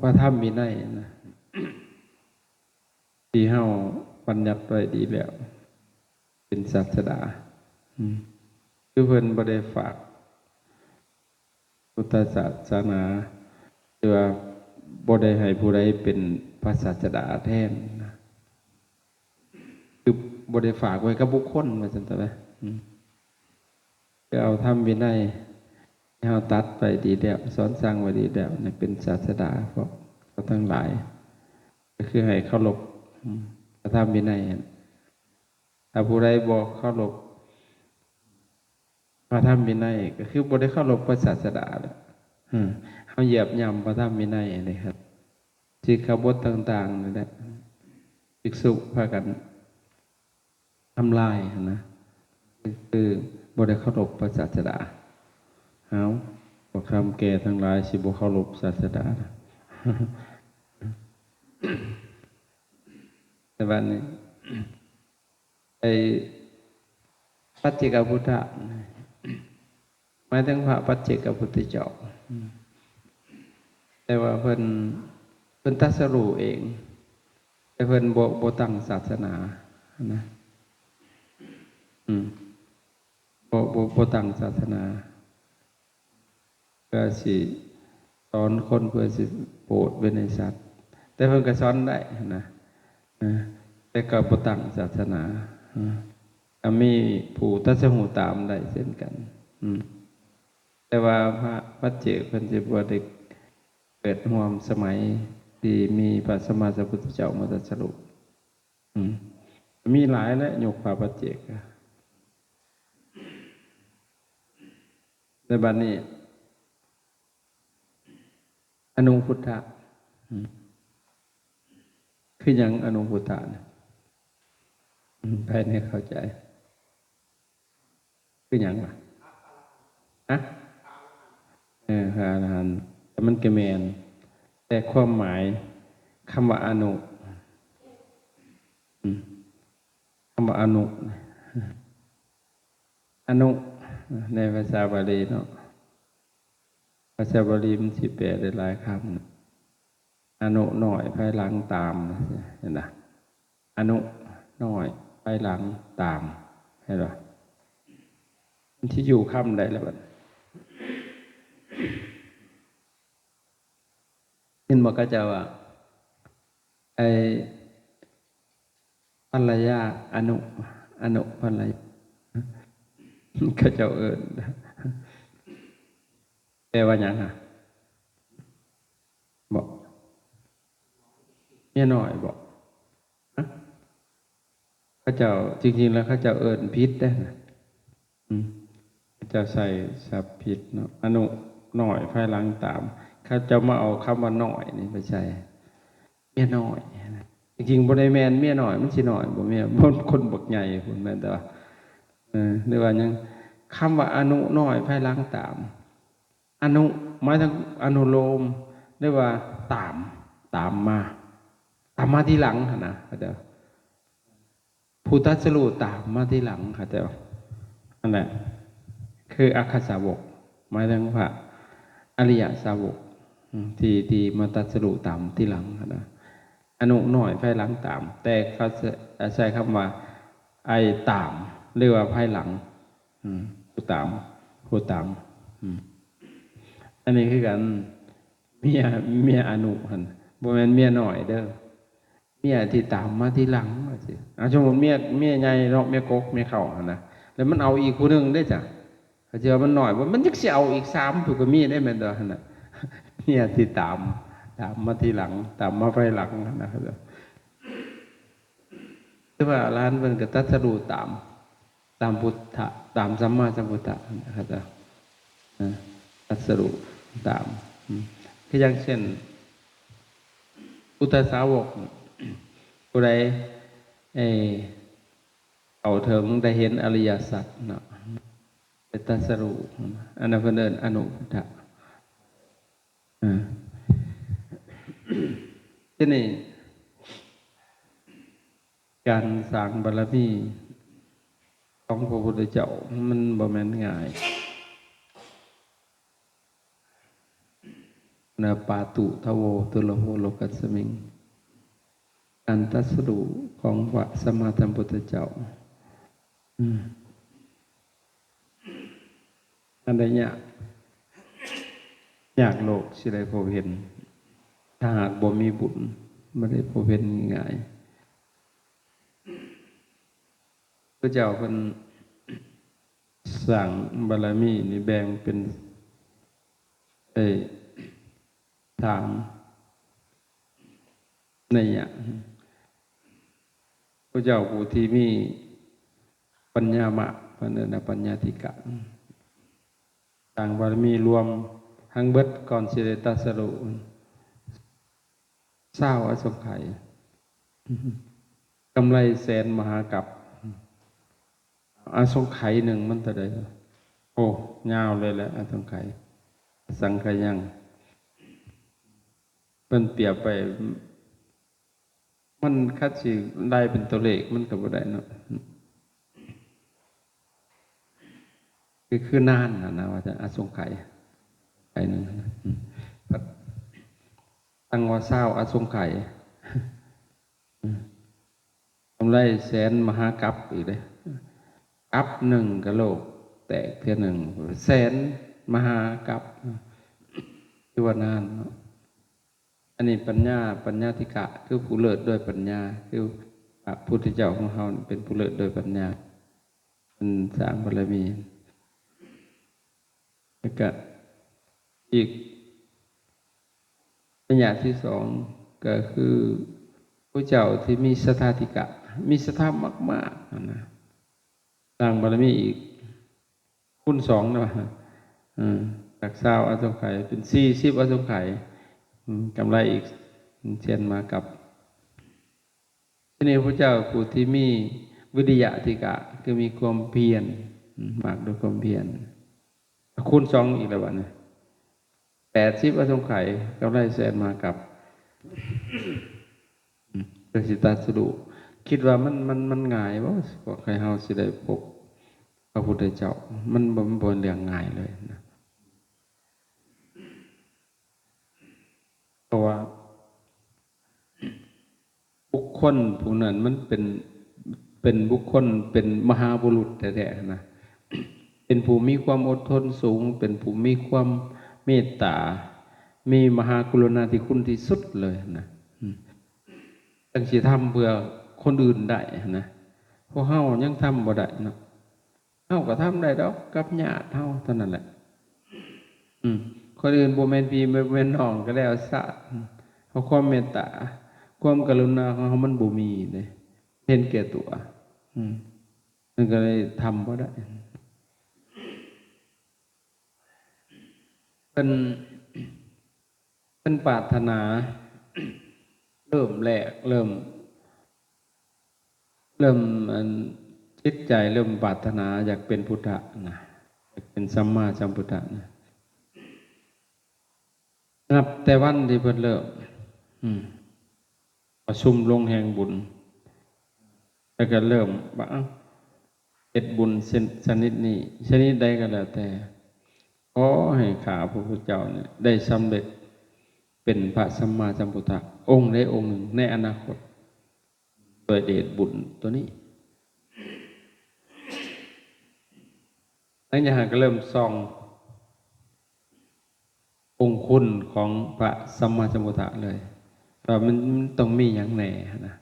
ພະທຳວິໄນນະ ທີ່ເຮົາບັນຍັດໄວ້ດີແລ້ວ ເປັນສາດສະດາ ອືມ ຄືເພິ່ນບໍ່ໄດ້ຝາກພຸດທະສາສະໜາ ຫຼືວ່າບໍ່ໄດ້ໃຫ້ຜູ້ໃດເປັນພະສາດສະດາແທນນະ ຄືບໍ່ໄດ້ຝາກໄວ້ກັບບຸກຄົນວ່າຊັ້ນຊະ ອືມ ຄືເອົາທຳວິໄນທີ່ເຮົາຕັດໄວ້ດີແລ້ວ ສອນສັ່ງໄວ້ດີແລ້ວນີ້ເປັນສາດສະດາພວກເຮົາທັງຫຼາຍ ກໍຄືໃຫ້ເຄົາລົບ ອືມ ພະທຳວິໄນຫັ້ນ ຖ້າຜູ້ໃດບໍ່ເຄົາລົບ ພະທຳວິໄນ ກໍຄືບໍ່ໄດ້ເຄົາລົບພະສາດສະດາແຫຼະ ເຮົາຢຽບຫຍ້ຳພະທຳວິໄນນີ້ຄັບ ສິກຂາບົດຕ່າງໆນີ້ແຫຼະ ພິກສຸພາກັນທຳລາຍຫັ້ນນະ ຄືບໍ່ໄດ້ເຄົາລົບພະສາດສະດາ ເຮົາ ພວກຄຳແກ່ທັງຫຼາຍ ຊິບໍ່ເຄົາລົບສາດສະດາ ແຕ່ບັດນີ້ ໄອ້ປັດເຈກະພຸດທະ ໝາຍເຖິງພະປັດເຈກະພຸດທະເຈົ້າ ແຕ່ວ່າເພິ່ນ ເພິ່ນຕັດສະຮູ້ເອງ ແຕ່ເພິ່ນບໍ່ ບໍ່ຕັ້ງສາສະໜານະ ອືມ ບໍ່ ບໍ່ ບໍ່ຕັ້ງສາສະໜາ ເພື່ອຊິສອນຄົນ ເພື່ອຊິໂປດວິໄນສັດ ແຕ່ເພິ່ນກໍສອນໄດ້ນະ ເອີ ແຕ່ກໍບໍ່ຕັ້ງສາສະໜາ ເອີ ກໍມີຜູ້ຕັດສະຮູ້ຕາມໄດ້ເຊັ່ນກັນ ອືມ ແຕ່ວ່າພະປັດເຈກເພິ່ນຊິບໍ່ໄດ້ເກີດຮ່ວມສະໄໝທີ່ມີພະສຳມາສຳພຸດທະເຈົ້າມາຕັດສະຮູ້ ອືມ ມີຫຼາຍແຫຼະ ຍຸກພະປັດເຈກ ແຕ່ບັດນີ້ ອະນຸພຸດທະ ອືມ ຄືຫຍັງອະນຸພຸດທະນະ? ອືມ ໃຜແດ່ເຂົ້າໃຈ? ຄືຫຍັງວະ? ຮະ? ເອີ ພະອະລະຫັນ ແຕ່ມັນກໍແມ່ນ ແຕ່ຄວາມໝາຍຄຳວ່າອະນຸ ອືມ ຄຳວ່າອະນຸ ອະນຸ ໃນພາສາບາລີເນາະ ພາສາບາລີມັນຊິແປໄດ້ຫຼາຍຄຳ ອະນຸນ້ອຍພາຍຫຼັງຕາມ ເຫັນນະ? ອະນຸນ້ອຍພາຍຫຼັງຕາມ ເຫັນບໍ່? ມັນຊິຢູ່ຄຳໃດລະບັດ? ເຫັນບໍ່ ເຂົາເຈົ້າວ່າ ໄອ້ ພັນລະຍາ ອະນຸ ອະນຸພັນລະຍາ ເຂົາເຈົ້າເອີ້ນ ແປວ່າຫຍັງຫະ? ບໍ່ ເມຍນ້ອຍບໍ່? ຮະ? ເຂົາເຈົ້າ ຈິງໆແລ້ວເຂົາເຈົ້າເອີ້ນຜິດເດ້ນະ ອືມ ເຂົາເຈົ້າໃຊ້ສັບຜິດເນາະ ອະນຸນ້ອຍພາຍຫຼັງຕາມ ເຂົາເຈົ້າມາເອົາຄຳວ່ານ້ອຍນີ້ໄປໃສ່ ເມຍນ້ອຍ ຈິງໆບໍ່ໄດ້ແມ່ນເມຍນ້ອຍ ມັນຊິນ້ອຍບໍ່ ເມຍ ຄົນບັກໃຫຍ່ພຸ້ນແມ່ນແຕ່ວ່າ ເອີ ຫຼືວ່າຫຍັງ ຄຳວ່າອະນຸນ້ອຍພາຍຫຼັງຕາມ ອະນຸ ໝາຍເຖິງອະນຸໂລມ ຫຼືວ່າຕາມ ຕາມມາ ຕາມມາທີຫຼັງຫັ້ນນະ ເຂົາເຈົ້າ ຜູ້ຕັດສະຮູ້ຕາມມາທີຫຼັງ ເຂົາເຈົ້າ ນັ້ນແຫຼະ ຄືອັກຄະສາວົກ ໝາຍເຖິງພະອະລິຍະສາວົກ ອືມ ທີ່ ທີ່ມາຕັດສະຮູ້ຕາມທີຫຼັງຫັ້ນນະ ອະນຸນ້ອຍພາຍຫຼັງຕາມ ແຕ່ເຂົາໃຊ້ ໃຊ້ຄຳວ່າ ໄອ້ຕາມ ຫຼືວ່າພາຍຫຼັງ ອືມ ຜູ້ຕາມ ຜູ້ຕາມ ອືມ ອັນນີ້ຄືກັນ ເມຍ ເມຍອະນຸຫັ້ນ ບໍ່ແມ່ນເມຍນ້ອຍເດີ້ ເມຍທີ່ຕາມມາທີຫຼັງວ່າຊີ້ ອາ ສົມມຸດເມຍ ເມຍໃຫຍ່ເນາະ ເມຍກົກ ເມຍເຖົ້າຫັ້ນນະ ແລ້ວມັນເອົາອີກຜູ້ໜຶ່ງເດ້ຈະ ເຂົາຊິວ່າມັນນ້ອຍບໍ່ ມັນຍັງຊິເອົາອີກສາມຜູ້ກໍມີເດ້ ແມ່ນບໍ່ຫັ້ນນະ ເມຍທີ່ຕາມ ຕາມມາທີຫຼັງ ຕາມມາພາຍຫຼັງຫັ້ນນະ ຄືວ່າອະລະຫັນເພິ່ນກໍຕັດສະຮູ້ຕາມ ຕາມພຸດທະ ຕາມສຳມາສຳພຸດທະ ເຂົາເຈົ້າ ເອີ ຕັດສະຮູ້ຕາມ ອືມ ຄືຢ່າງເຊັ່ນ ພຸດທະສາວົກ ຜູ້ໃດ ເອີ ເຂົ້າເຖິງໄດ້ເຫັນອະລິຍະສັດເນາະ ໄດ້ຕັດສະຮູ້ ອັນນັ້ນເພິ່ນເອີ້ນອະນຸພຸດທະ ເອີ ທີນີ້ ການສ້າງບາລະມີຂອງພະພຸດທະເຈົ້າ ມັນບໍ່ແມ່ນງ່າຍ. ນະປາຕຸທະໂວ ຕຸລະໂຫໂລກັດສະມິງ ການຕັດສະຮູ້ຂອງພະສຳມາສຳພຸດທະເຈົ້າ. ອືມ ອັນໃດຍາກ ຍາກໂລກຊິໄດ້ພົບເຫັນ ຖ້າຫາກບໍ່ມີບຸນ ບໍ່ໄດ້ພົບເຫັນງ່າຍ. ພະເຈົ້າເພິ່ນສ້າງບາລະມີນີ້ແບ່ງເປັນ ເອີ ສາມໄລຍະ. ພະເຈົ້າຜູ້ທີ່ມີປັນຍາມາກ ເພິ່ນເອີ້ນວ່າປັນຍາທິກະ ສ້າງບາລະມີລວມທັງເບິດກ່ອນຊິໄດ້ຕັດສະຮູ້ ຊາວອະສົງໄຂ ກຳໄລແສນມະຫາກັບ. ອະສົງໄຂໜຶ່ງມັນເທົ່າໃດ? ໂອ້ ຍາວເລີຍແຫຼະ ອະສົງໄຂ ອະສັງຂະຍັງ. ເພິ່ນປຽບໄປ ມັນຄັນຊິໄລ່ເປັນຕົວເລກມັນກໍບໍ່ໄດ້ເນາະ ຄື ຄືນານຫັ້ນນະ ວ່າຈະອະສົງໄຂ ໄຂໜຶ່ງຫັ້ນນະ ອືມ ຕັ້ງວ່າຊາວອະສົງໄຂ ອືມ ກຳໄລແສນມະຫາກັບອີກເດ້ ກັບໜຶ່ງກະໂລກແຕກເທື່ອໜຶ່ງ ແສນມະຫາກັບ ຄືວ່ານານເນາະ. ອັນນີ້ປັນຍາ ປັນຍາທິກະ ຄືຜູ້ເລີດດ້ວຍປັນຍາ ຄືພະພຸດທະເຈົ້າຂອງເຮົາເປັນຜູ້ເລີດດ້ວຍປັນຍາ ເພິ່ນສ້າງບາລະມີ. ແລ້ວກະອີກໄລຍະທີສອງ ກໍຄືຜູ້ເຈົ້າທີ່ມີສັດທາທິກະ ມີສັດທາມາກໆ ຫັ້ນນະ ສ້າງບາລະມີອີກ ຄູນສອງນະ ເອີ ຈາກຊາວອະສົງໄຂເປັນສີ່ສິບອະສົງໄຂ ອືມ ກຳໄລອີກແສນມະຫາກັບ. ທີນີ້ພະເຈົ້າຜູ້ທີ່ມີວິລິຍະທິກະ ຄືມີຄວາມພຽນ ອືມ ມາກດ້ວຍຄວາມພຽນ ຄູນສອງອີກແລ້ວບາດນີ້ ແປດສິບອະສົງໄຂ ກຳໄລແສນມະຫາກັບ ອືມ ຈັ່ງຊິຕັດສະຮູ້. ຄິດວ່າມັນ ມັນ ມັນງ່າຍບໍ່ ພວກໃຫ້ເຮົາຊິໄດ້ພົບພະພຸດທະເຈົ້າ? ມັນບໍ່ ມັນບໍ່ແມ່ນເລື່ອງງ່າຍເລີຍນະ. ເພາະວ່າບຸກຄົນຜູ້ນັ້ນມັນເປັນ ເປັນບຸກຄົນ ເປັນມະຫາບຸລຸດແທ້ໆນະ ເປັນຜູ້ມີຄວາມອົດທົນສູງ ເປັນຜູ້ມີຄວາມເມດຕາ ມີມະຫາກະລຸນາທິຄຸນທີ່ສຸດເລີຍນະ ອືມ ຈັ່ງຊິທຳເພື່ອຄົນອື່ນໄດ້ນະ ພວກເຮົາຍັງທຳບໍ່ໄດ້ເນາະ. ເຮົາກໍທຳໄດ້ດອກກັບຍາດເຮົາເທົ່ານັ້ນແຫຼະ ອືມ ຄົນອື່ນບໍ່ແມ່ນພີ່ ບໍ່ແມ່ນນ້ອງກໍແລ້ວຊະ ເພາະຄວາມເມດຕາ ຄວາມກະລຸນາຂອງເຮົາມັນບໍ່ມີເດ້ ເຫັນແກ່ຕົວ ອືມ ມັນກໍເລີຍທຳບໍ່ໄດ້. ເພິ່ນ ເພິ່ນປາດຖະໜາ ເລີ່ມແລກ ເລີ່ມ ເລີ່ມ ອັນ ຈິດໃຈເລີ່ມປາດຖະໜາຢາກເປັນພຸດທະນະ ຢາກເປັນສຳມາສຳພຸດທະນະ ນັບແຕ່ວັນທີ່ເພິ່ນເລີ່ມ ອືມ ປະຊຸມລົງແຫ່ງບຸນ ແລ້ວກໍເລີ່ມວ່າ ເອົາ ເຮັດບຸນຊະ ຊະນິດນີ້ ຊະນິດໃດກໍແລ້ວແຕ່ ຂໍໃຫ້ຂ້າພະພຸດທະເຈົ້ານີ້ໄດ້ສຳເລັດເປັນພະສຳມາສຳພຸດທະອົງໃດອົງໜຶ່ງໃນອະນາຄົດ ດ້ວຍເດດບຸນຕົວນີ້. ຫຼັງຈາກນັ້ນກໍເລີ່ມສ່ອງອົງຄຸນຂອງພະສຳມາສຳພຸດທະເລີຍ ວ່າມັນ ມັນຕ້ອງມີຫຍັງແດ່ຫັ້ນນະ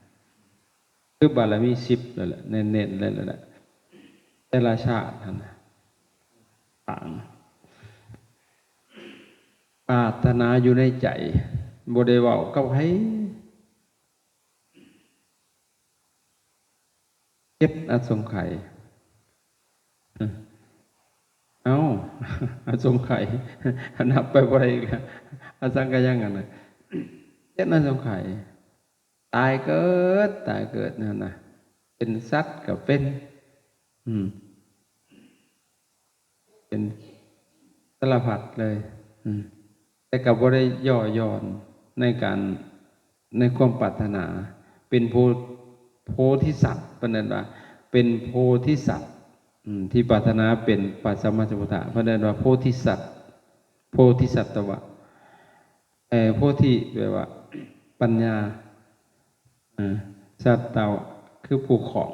ຄືບາລະມີສິບນັ້ນແຫຼະ ເນັ້ນໆເລີຍແຫຼະ ແຕ່ລະຊາດຫັ້ນນະ ປາດຖະໜາຢູ່ໃນໃຈ ບໍ່ໄດ້ເວົ້າກັບໃຜ. ເຈັດອະສົງໄຂ ເອົ້າ ອະສົງໄຂ ນັບໄປບໍ່ໄດ້ອີກແລ້ວ ອະສັງຂະຍັງຫັ້ນນະ ເຈັດອະສົງໄຂ ຕາຍເກີດ ຕາຍເກີດນັ້ນນະ ເປັນສັດກໍເປັນ ອືມ ເປັນສາລະພັດເລີຍ ອືມ ແຕ່ກໍບໍ່ໄດ້ຍໍ້ຢ່ອນໃນການ ໃນຄວາມປາດຖະໜາ ເປັນໂພ ໂພທິສັດ ເພິ່ນເອີ້ນວ່າເປັນໂພທິສັດ ອືມ ທີ່ປາດຖະໜາເປັນພະສຳມາສຳພຸດທະ ເພິ່ນເອີ້ນວ່າໂພທິສັດ ໂພທິສັດຕະວະ ເອີ ໂພທິແປວ່າປັນຍາ ເອີ ສັດຕະ ຄືຜູ້ຄອງ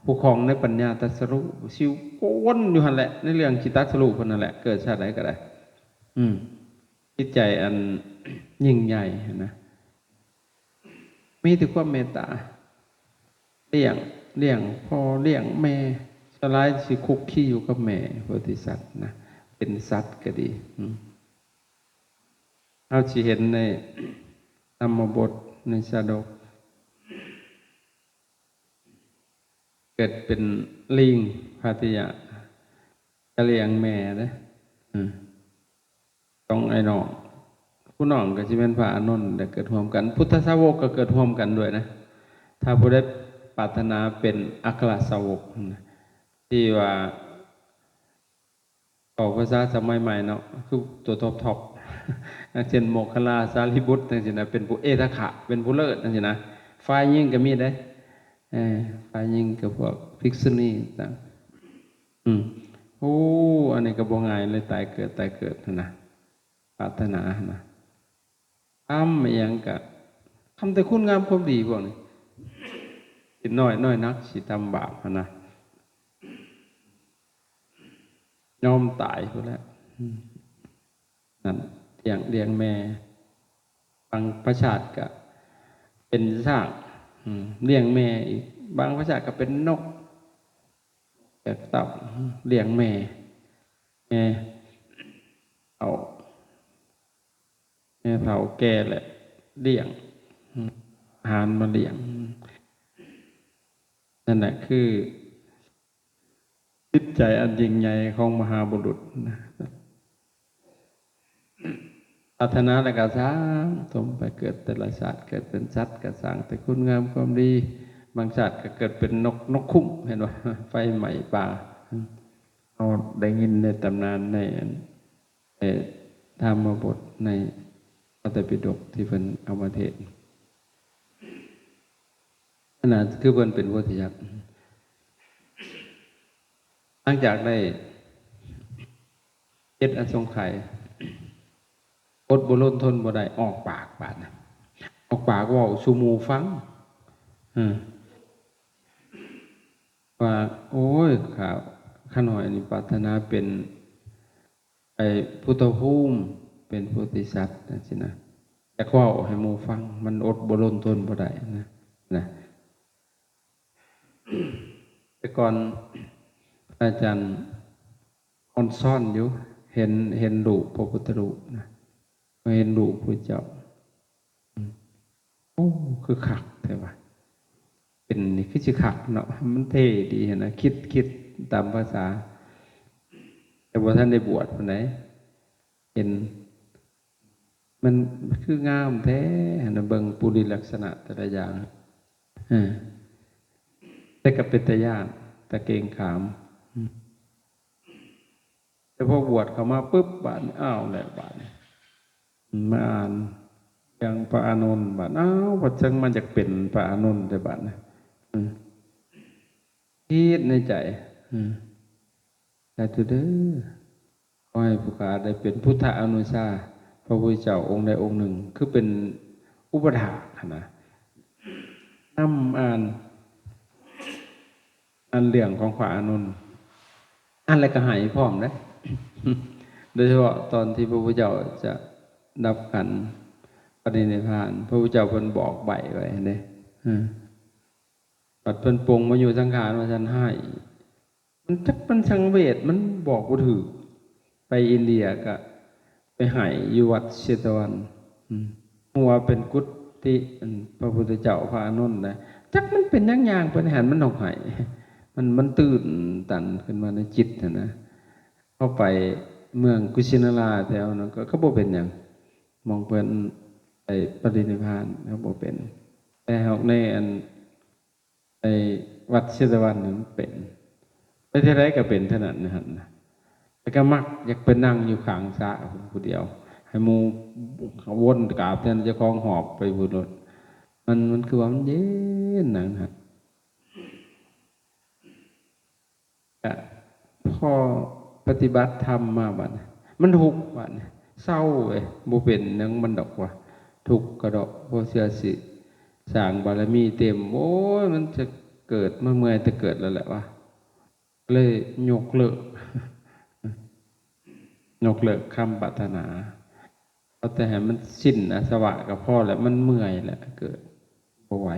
ຜູ້ຄອງໃນປັນຍາຕັດສະຮູ້ ຊິວນຢູ່ຫັ້ນແຫຼະ ໃນເລື່ອງຊິຕັດສະຮູ້ເພິ່ນນັ້ນແຫຼະ ເກີດຊາດໃດກໍໄດ້ ອືມ ຈິດໃຈອັນຍິ່ງໃຫຍ່ຫັ້ນນະ ມີແຕ່ຄວາມເມດຕາ ລ້ຽງ ລ້ຽງພໍ່ລ້ຽງແມ່ ສ່ວນຫຼາຍຊິຄຸກຄີຢູ່ກັບແມ່ໂພທິສັດນະ ເປັນສັດກໍດີ ອືມ ເຮົາຊິເຫັນໃນທຳມະບົດ ໃນຊາດົກ ເກີດເປັນລີງພັດທະຍາ ກະລ້ຽງແມ່ເດ້ ອືມ ສອງອ້າຍນ້ອງ ຜູ້ນ້ອງກໍຊິແມ່ນພະອານົນ ໄດ້ເກີດຮ່ວມກັນ ພຸດທະສາວົກກໍເກີດຮ່ວມກັນດ້ວຍນະ ຖ້າຜູ້ໃດປາດຖະໜາເປັນອັກຄະສາວົກນະ ທີ່ວ່າ ເວົ້າພາສາສະໄໝໃໝ່ເນາະ ຄືຕົວທັອບໆ ຢ່າງເຊັ່ນ ໂມກຄະລາ ສາລີບຸດ ຈັ່ງຊີ້ນະ ເປັນຜູ້ເອຕະຄະ ເປັນຜູ້ເລີດ ຈັ່ງຊີ້ນະ ຝ່າຍຍິງກໍມີເດ້ ເອີ ຝ່າຍຍິງກໍພວກພິກສຸນີຕ່າງ ອືມ ໂອ້ ອັນນີ້ກໍບໍ່ງ່າຍເລີຍ ຕາຍເກີດ ຕາຍເກີດຫັ້ນນະ ປາດຖະໜາຫັ້ນນະ ທຳອີ່ຫຍັງກະ ທຳແຕ່ຄຸນງາມຄວາມດີພວກນີ້ ຊິນ້ອຍ ນ້ອຍໜັກ ຊິທຳບາບຫັ້ນນະ ຍອມຕາຍພຸ້ນແຫຼະ ອືມ ນັ້ນ ລ້ຽງ ລ້ຽງແມ່ ບາງພະຊາດກະເປັນຊ້າງ ອືມ ລ້ຽງແມ່ອີກ ບາງພະຊາດກະເປັນນົກ ແບບເຕົ້າ ລ້ຽງແມ່ ແມ່ເຖົ້າ ແມ່ເຖົ້າແກ່ແຫຼະລ້ຽງ ອາຫານມາລ້ຽງ ນັ້ນແຫຼະຄືຈິດໃຈອັນຍິ່ງໃຫຍ່ຂອງມະຫາບຸລຸດນະ ປາດຖະໜາແລ້ວກໍສ້າງສົມໄປ ເກີດແຕ່ລະຊາດ ເກີດເປັນສັດກໍສ້າງແຕ່ຄຸນງາມຄວາມດີ ບາງຊາດກໍເກີດເປັນນົກ ນົກຂຸ້ມ ເຫັນບໍ່ ໄຟໄໝ້ປ່າ ເຮົາໄດ້ຍິນໃນຕຳນານໃນອັນ ເອີ ທຳມະບົດໃນພະໄຕປິດົກທີ່ເພິ່ນເອົາມາເທດ ອັນນັ້ນຄືເພິ່ນເປັນໂພທິສັດ ຫຼັງຈາກໄດ້ເຮັດອະສົງໄຂ ອົດບໍ່ທົນບໍ່ໄດ້ ອອກປາກບາດນະ ອອກປາກເວົ້າສູ່ໝູ່ຟັງ ເອີ ວ່າ ໂອ້ຍ ຂ້າ ຂ້ານ້ອຍນີ້ປາດຖະໜາເປັນ ໄອ້ພຸດທະພູມ ເປັນໂພທິສັດ ຈັ່ງຊີ້ນະ ຢາກເວົ້າໃຫ້ໝູ່ຟັງ ມັນອົດບໍ່ທົນທົນບໍ່ໄດ້ນະ ນະ ແຕ່ກ່ອນອາຈານອອນຊອນຢູ່ ເຫັນ ເຫັນຮູບພະພຸດທະຮູບນະ ເຫັນຮູບພະເຈົ້າ ອືມ ໂອ້ ຄືຄັກແທ້ວ່າ ເປັນນີ້ຄືຊິຄັກເນາະ ມັນເທ່ດີຫັ້ນນະ ຄິດ ຄິດຕາມພາສາ ແຕ່ບໍ່ທັນໄດ້ບວດປານໃດ ເຫັນ ມັນ ມັນຄືງາມແທ້ຫັ້ນນະ ເບິ່ງປຸລິລັກສະນະແຕ່ລະຢ່າງ ເອີ ແຕ່ກໍເປັນຕາຢ້ານ ຕາເກງຂາມ ອືມ ແຕ່ພໍບວດເຂົ້າມາປຶບ ບາດນີ້ ອ້າວ ແລ້ວບາດນີ້ ມາອ່ານເລື່ອງພະອານົນ ບາດ ອ້າວ ບັດຈັ່ງມາຢາກເປັນພະອານົນແທ້ບາດນີ້ ອືມ ຄິດໃນໃຈ ອືມ ສາທຸເດີ ຂໍໃຫ້ຜູ້ຂ້າໄດ້ເປັນພຸດທະອະນຸຊາ ພະພຸດທະເຈົ້າອົງໃດອົງໜຶ່ງ ຄືເປັນອຸປະຖາກຫັ້ນນະ ນຳອ່ານ ອ່ານເລື່ອງຂອງພະອານົນ ອ່ານແລ້ວກໍໄຫ້ພ້ອມເດ້ ໂດຍສະເພາະຕອນທີ່ພະພຸດທະເຈົ້າຈະດັບຂັນປະລິນິບພານ ພະພຸດທະເຈົ້າເພິ່ນບອກໃບ້ໄວ້ເດ້ ເອີ ບັດເພິ່ນປົງມາຢູ່ສັງຂານວ່າຊັ້ນ ໄຫ້ ມັນຈັກມັນສັງເວດ ມັນບອກບໍ່ຖືກ ໄປອິນເດຍກະໄປໄຫ້ຢູ່ວັດເຊຕະວັນ ອືມ ຮູ້ວ່າເປັນກຸດຕິ ອັນ ພະພຸດທະເຈົ້າພະອານົນນະ ຈັກມັນເປັນຫຍັງ ຍ່າງໄປໃນຫັ້ນມັນຕ້ອງໄຫ້ ມັນ ມັນຕື່ນຕັນຂຶ້ນມາໃນຈິດຫັ້ນນະ ເຮົາໄປເມືອງກຸຊິນາລາແຖວນັ້ນ ກໍ ກໍບໍ່ເປັນຫຍັງ ໝ່ອງເພິ່ນໄດ້ປະລິນິບພານ ກໍບໍ່ເປັນ ແຕ່ຫາກໃນອັນ ໄອ້ວັດເຊຕະວັນນັ້ນເປັນ ໄປເທື່ອໃດກໍເປັນເທື່ອນັ້ນຫັ້ນນະ ແລ້ວກໍມັກຢາກໄປນັ່ງຢູ່ຂ້າງສະພຸ້ນຜູ້ດຽວ ໃຫ້ໝູ່ວົນກາບແທນເຈົ້າຂອງ ຫອບໄປພຸ້ນໂລດ ມັນ ມັນຄືວ່າມັນເຢັນນັ່ງຫັ້ນ ກະພໍປະຕິບັດທຳມາບັດນີ້ ມັນທຸກບັດນີ້ ເຊົາເວີຍ ບໍ່ເປັນຫຍັງມັນດອກວ່າ ທຸກກະດອກ ບໍ່ເຊື່ອຊິສ້າງບາລະມີເຕັມ ໂອ້ຍ ມັນຈະເກີດມາເມື່ອຍແຕ່ເກີດແລ້ວແຫຼະວ່າ ເລີຍຍົກເລີກ ຍົກເລີກຄຳປາດຖະໜາ ເອົາແຕ່ໃຫ້ມັນສິ້ນອາສະວະກໍພໍແລ້ວ ມັນເມື່ອຍແຫຼະ ເກີດບໍ່ໄຫວ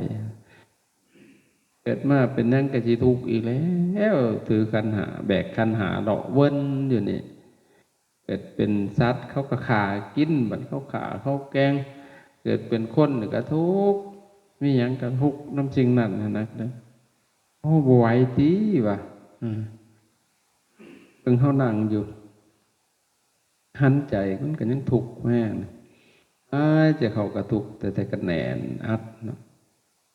ເກີດມາເປັນຫຍັງກໍຊິທຸກອີກແລ້ວ ຖືຂັນຫ້າ ແບກຂັນຫ້າ ເລາະວົນຢູ່ນີ້ ເກີດເປັນສັດ ເຂົາກໍຂ້າກິນ ບັດເຂົາຂ້າເຂົາແກງ ເກີດເປັນຄົນກໍທຸກ ມີຫຍັງກໍທຸກນຳສິ່ງນັ້ນຫັ້ນນະ ໂອ້ ບໍ່ໄຫວຕິວ່າ ອືມ ເບິ່ງເຮົານັ່ງຢູ່ ຫັນໃຈມັນກໍຍັງທຸກແຮງ ຫາຍໃຈເຂົ້າກໍທຸກ ແຕ່ ແຕ່ກໍແໜ້ນອັດເນາະ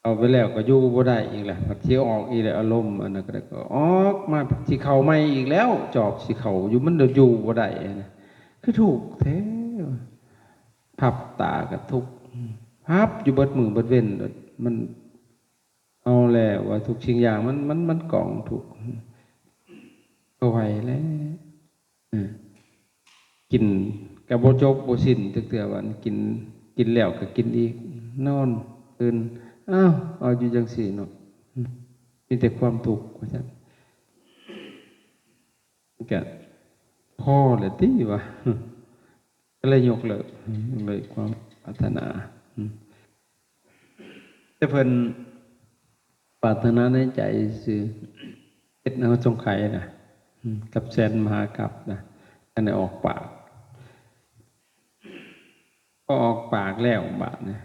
ເຂົ້າໄປແລ້ວກໍຢູ່ບໍ່ໄດ້ອີກແຫຼະ ພັດຊິອອກອີກແລ້ວ ອາລົມອັນນັ້ນກໍໄດ້ ກໍອອກມາ ພັດຊິເຂົ້າໃໝ່ອີກແລ້ວ ຈອບຊິເຂົ້າຢູ່ ມັນຢູ່ບໍ່ໄດ້ນະ ຄືທຸກແທ້ ພັບຕາກໍທຸກ ພັບຢູ່ເບິດມື້ເບິດເວັນ ມັນ ເອົາແລ້ວວ່າທຸກສິ່ງຢ່າງມັນ ມັນ ມັນກອງທຸກ ບໍ່ໄຫວແລ້ວ ເອີ ກິນກໍບໍ່ຈົບບໍ່ສິ້ນຈັກເທື່ອ ວ່າກິນ ກິນແລ້ວກໍກິນອີກ ນອນ ຕື່ນ ອ້າວ ເອົາຢູ່ຈັ່ງຊີ້ເນາະ ມີແຕ່ຄວາມທຸກ ວ່າຊັ້ນ ກໍພໍແລ້ວຕິວ່າ ກໍເລີຍຍົກເລີກ ເລີກຄວາມປາດຖະໜາ ອືມ ແຕ່ເພິ່ນປາດຖະໜາໃນໃຈຊື່ ເຮັດເອົາສົງໄຂນະ ອືມ ກັບແສນມະຫາກັບນະ ອັນໄດ້ອອກປາກ ພໍອອກປາກແລ້ວບາດນີ້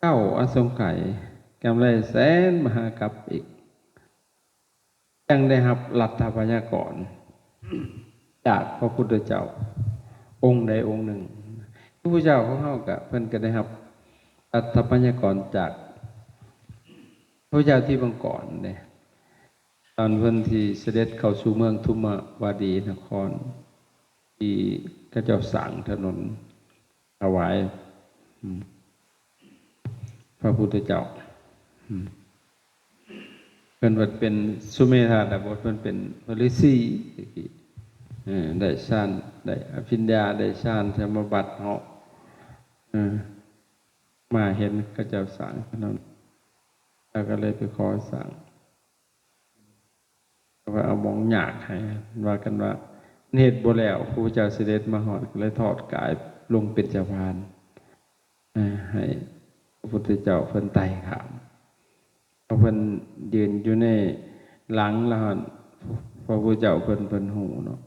ເກົ້າອະສົງໄຂ ກຳໄລແສນມະຫາກັບອີກ ຈັ່ງໄດ້ຮັບລັດຖະໄວຍາກອນຈາກພະພຸດທະເຈົ້າ ອົງໃດອົງໜຶ່ງ. ພະພຸດທະເຈົ້າຂອງເຮົາກະ ເພິ່ນກະໄດ້ຮັບລັດຖະໄວຍາກອນຈາກພະພຸດທະເຈົ້າທິບບັງກອນເດ້ ຕອນເພິ່ນທີ່ສະເດັດເຂົ້າສູ່ເມືອງທຸມມະວາດີນະຄອນ ທີ່ເຂົາເຈົ້າສ້າງຖະໜົນ ຖວາຍ ອືມ ພະພຸດທະເຈົ້າ ອືມ ເພິ່ນເປັນສຸເມທາດາບົດ ເພິ່ນເປັນ ເປັນລືສີ ເອີ ໄດ້ຊານ ໄດ້ອະພິນຍາ ໄດ້ຊານສະມາບັດເນາະ ເອີ ມາເຫັນເຂົາເຈົ້າສ້າງຖະໜົນ ລາວກໍເລີຍໄປຂໍສ້າງ ວ່າເອົາໝອງຍາກໃຫ້ ວ່າກັນວ່າເຮັດບໍ່ແລ້ວ ພະພຸດທະເຈົ້າສະເດັດມາຮອດ ກໍເລີຍທອດກາຍລົງເປັນສະພານ ໃຫ້ພະພຸດທະເຈົ້າເພິ່ນໄຕ່ຂ້າມ ເພາະເພິ່ນຢືນຢູ່ໃນຫຼັງລະຫັ້ນ ພະພຸດທະເຈົ້າເພິ່ນ ເພິ່ນຮູ້ເນາະ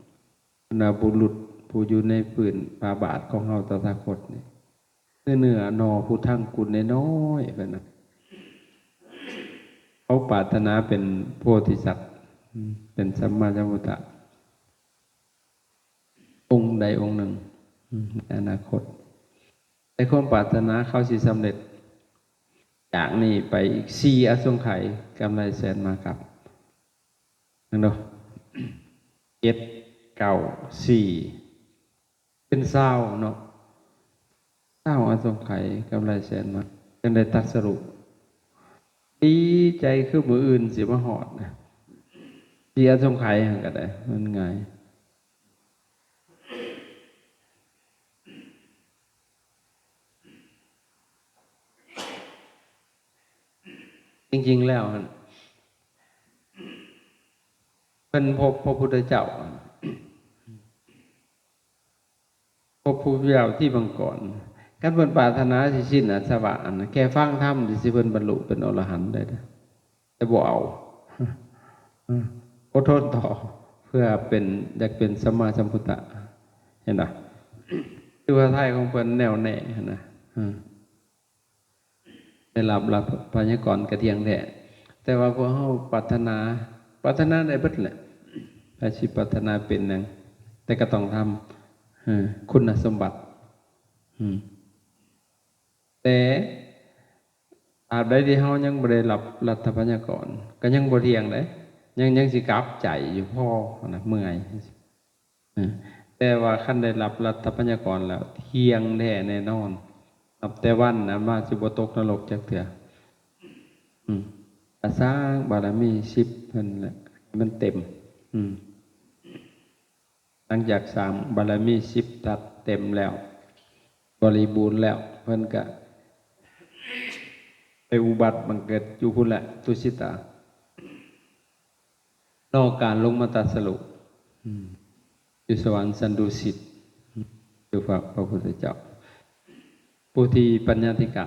ບັນດາບຸລຸດຜູ້ຢູ່ໃນພື້ນພະບາດຂອງເຮົາຕະຖາຄົດນີ້ ຄືເນື້ອໜໍ່ພຸດທັງກຸນນ້ອຍໆ ເພິ່ນນະ ເຂົາປາດຖະໜາເປັນໂພທິສັດ ເປັນສຳມາສຳພຸດທະ ອົງໃດອົງໜຶ່ງ ໃນອະນາຄົດ ແຕ່ຄວາມປາດຖະໜາເຂົາຊິສຳເລັດ ຈາກນີ້ໄປອີກສີ່ອະສົງໄຂ ກຳໄລແສນມະຫາກັບ ເຫັນບໍ່? ເຈັດ ເກົ້າ ສີ່ ເປັນຊາວເນາະ ຊາວອະສົງໄຂ ກຳໄລແສນມະຫາກັບ ຈັ່ງໄດ້ຕັດສະຮູ້ ດີໃຈຄືມື້ອື່ນຊິມາຮອດນະ ສີ່ອະສົງໄຂຫັ້ນກໍໄດ້ ມັນງ່າຍ. ຈິງໆແລ້ວຫັ້ນ ເພິ່ນພົບພະພຸດທະເຈົ້າ ພົບພະພຸດທະເຈົ້າທີ່ບັງກອນ ຄັນເພິ່ນປາດຖະໜາຊິສິ້ນອາສະວະ ອັນແຄ່ຟັງທຳຊິເພິ່ນບັນລຸເປັນອໍລະຫັນໄດ້ ແຕ່ບໍ່ເອົາ ອົດທົນຕໍ່ ເພື່ອເປັນ ຢາກເປັນສຳມາສຳພຸດທະ ເຫັນບໍ່? ຄືວ່າໄທຂອງເພິ່ນແນ່ວແນ່ຫັ້ນນະ ໄດ້ຮັບລັດຖະໄວຍາກອນກະທ່ຽງແທ້ ແຕ່ວ່າພວກເຮົາປາດຖະໜາ ປາດຖະໜາໄດ້ເບິດແຫຼະ ໃຜຊິປາດຖະໜາເປັນຫຍັງ ແຕ່ກໍຕ້ອງທຳ ເອີ ຄຸນນະສົມບັດ ອືມ ແຕ່ຕາບໃດທີ່ເຮົາຍັງບໍ່ໄດ້ຮັບລັດຖະໄວຍາກອນ ກໍຍັງບໍ່ທ່ຽງເດ້ ຍັງ ຍັງຊິກັບໃຈຢູ່ພໍນະ ເມື່ອຍ ເອີ ແຕ່ວ່າຄັນໄດ້ຮັບລັດຖະໄວຍາກອນແລ້ວ ທ່ຽງແທ້ແນ່ນອນ ນັບແຕ່ວັນນັ້ນມາຊິບໍ່ຕົກນະລົກຈັກເທື່ອ ອືມ ກະສ້າງບາລະມີສິບເພິ່ນແຫຼະ ໃຫ້ມັນເຕັມ ອືມ. ຫຼັງຈາກສ້າງບາລະມີສິບທັດເຕັມແລ້ວ ບໍລິບູນແລ້ວ ເພິ່ນກະໄປອຸບັດບັງເກີດຢູ່ພຸ້ນແຫຼະ ຕຸສິຕາ ລໍການລົງມາຕັດສະຮູ້ ອືມ ຢູ່ສະຫວັນສັນດຸສິດ ຢູ່ພະ ພະພຸດທະເຈົ້າ ໂພທິປັນຍາທິກະ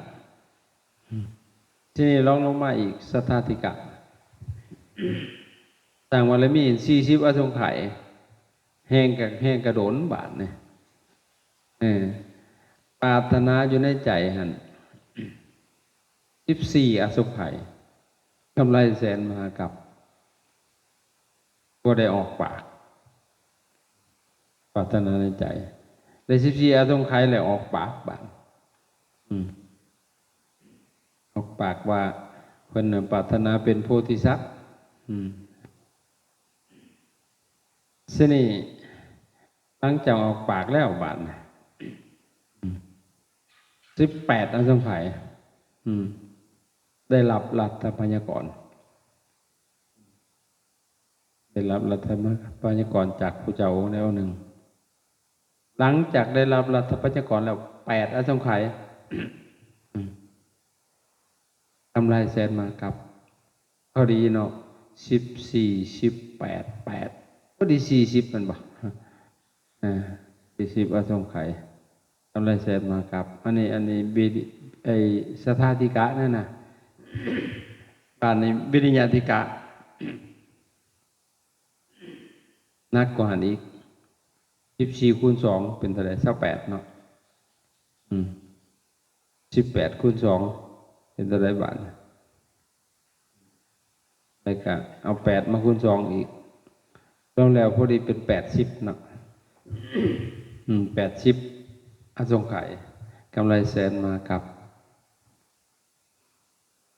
ອືມ ທີນີ້ລອງລົງມາອີກ ສັດທາທິກະ ສ້າງບາລະມີສີ່ສິບອະສົງໄຂ ແຮ່ງກະ ແຮ່ງກະດົນບາດນີ້ ເອີ ປາດຖະໜາຢູ່ໃນໃຈຫັ້ນ ສິບສີ່ອະສົງໄຂ ກຳໄລແສນມະຫາກັບ ບໍ່ໄດ້ອອກປາກ ປາດຖະໜາໃນໃຈ ໄດ້ສິບສີ່ອະສົງໄຂແລ້ວອອກປາກບາດ ອືມ ອອກປາກວ່າເພິ່ນປາດຖະໜາເປັນໂພທິສັດ ອືມ ທີນີ້ຫຼັງຈາກອອກປາກແລ້ວບາດນີ້ ອືມ ສິບແປດອະສົງໄຂ ອືມ ໄດ້ຮັບລັດຖະໄພຍາກອນ ໄດ້ຮັບລັດຖະໄພຍາກອນຈາກຜູ້ເຈົ້າອົງໃດອົງໜຶ່ງ ຫຼັງຈາກໄດ້ຮັບລັດຖະໄພຍາກອນແລ້ວ ແປດອະສົງໄຂ ອືມ ກຳໄລແສນມະຫາກັບ ພໍດີເນາະ ສິບສີ່ ສິບແປດ ແປດ ພໍດີສີ່ສິບແມ່ນບໍ່? ອ່າ ສີ່ສິບອະສົງໄຂ ກຳໄລແສນມະຫາກັບ ອັນນີ້ ອັນນີ້ວິ ໄອ້ ສັດທາທິກະນັ້ນນະ ບາດນີ້ວິລິຍະທິກະ ໜັກກວ່າຫັ້ນອີກ ສິບສີ່ຄູນສອງເປັນເທົ່າໃດ? ຊາວແປດເນາະ ອືມ ສິບແປດຄູນສອງເປັນເທົ່າໃດບາດນີ້? ແລ້ວກະເອົາແປດມາຄູນສອງອີກ ລວມແລ້ວພໍດີເປັນແປດສິບເນາະ ອືມ ແປດສິບອະສົງໄຂ ກຳໄລແສນມະຫາກັບ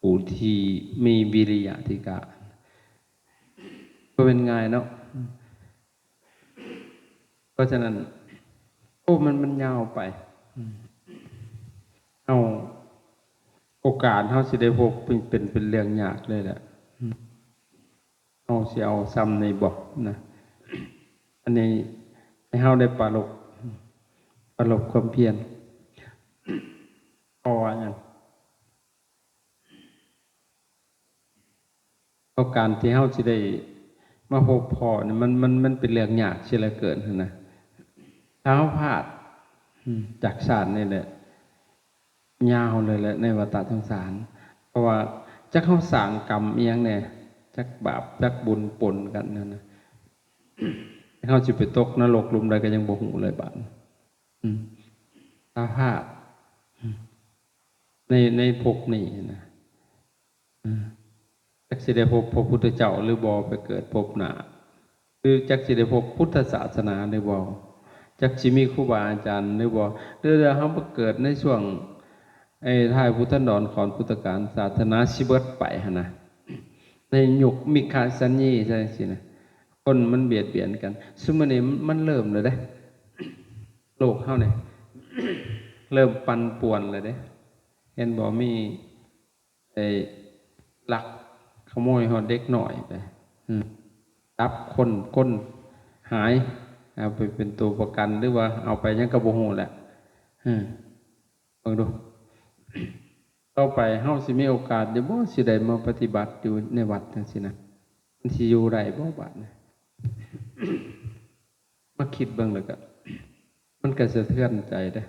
ຜູ້ທີ່ມີວິລິຍະທິກະ ບໍ່ແມ່ນງ່າຍເນາະ ເພາະສະນັ້ນ ໂອ້ ມັນ ມັນຍາວໄປ ເຮົາ ໂອກາດເຮົາຊິໄດ້ພົບເປັນ ເປັນ ເປັນເລື່ອງຍາກເລີຍແຫຼະ ເຮົາຊິເອົາຊ່ຳນີ້ບໍ່ນະ ອັນນີ້ໃຫ້ເຮົາໄດ້ປະລົບ ປະລົບຄວາມພຽນ ເພາະວ່າຫຍັງ? ເພາະການທີ່ເຮົາຊິໄດ້ມາພົບພໍ້ນີ້ ມັນ ມັນ ມັນເປັນເລື່ອງຍາກເສຍເຫຼືອເກີນຫັ້ນນະ ຖ້າເຮົາພາດ ອືມ ຈາກຊາດນີ້ແຫຼະ ຍາວເລີຍແຫຼະໃນວັດຕະສົງສານ ເພາະວ່າຈັກເຮົາສ້າງກຳອີ່ຫຍັງແດ່ ຈັກບາບຈັກບຸນປົນກັນຫັ້ນນະ ເຮົາຊິໄປຕົກນະລົກຫຼຸມໃດກໍຍັງບໍ່ຮູ້ເລີຍບາດ ອືມ ຖ້າພາດ ອືມ ໃນ ໃນພົບນີ້ນະ ອືມ ຈັກຊິໄດ້ພົບພະພຸດທະເຈົ້າຫຼືບໍ່ ໄປເກີດພົບໜ້າ ຫຼືຈັກຊິໄດ້ພົບພຸດທະສາສະໜາຫຼືບໍ່ ຈັກຊິມີຄູບາອາຈານຫຼືບໍ່ ຫຼືເຮົາມາເກີດໃນຊ່ວງ ໄອ້ທ້າຍພຸດທັນດອນຂອງພຸດທະການ ສາສະໜາຊິເບິດໄປຫັ້ນນະ ໃນຍຸກມິກຂະສັນຢີ ຈັ່ງຊີ້ນະ ຄົນມັນບຽດບຽນກັນ ຊຸມື້ນີ້ມັນເລີ່ມແລ້ວເດ້ ໂລກເຮົານີ້ເລີ່ມປັ່ນປ່ວນແລ້ວເດ້ ເຫັນບໍ່ ມີ ໄອ້ລັກຂະໂມຍຮອດເດັກນ້ອຍໄປ ອືມ ຈັບຄົນ ຄົນຫາຍ ເອົາໄປເປັນໂຕປະກັນ ຫຼືວ່າເອົາໄປຫຍັງກໍບໍ່ຮູ້ແຫຼະ ອືມ ເບິ່ງດູ ຕໍ່ໄປເຮົາຊິມີໂອກາດຢູ່ບໍ່ ຊິໄດ້ມາປະຕິບັດຢູ່ໃນວັດຈັ່ງຊີ້ນະ ມັນຊິຢູ່ໄດ້ບໍ່ບາດນີ້? ມາຄິດເບິ່ງແລ້ວກໍ ມັນກໍສະເທືອນໃຈເດ້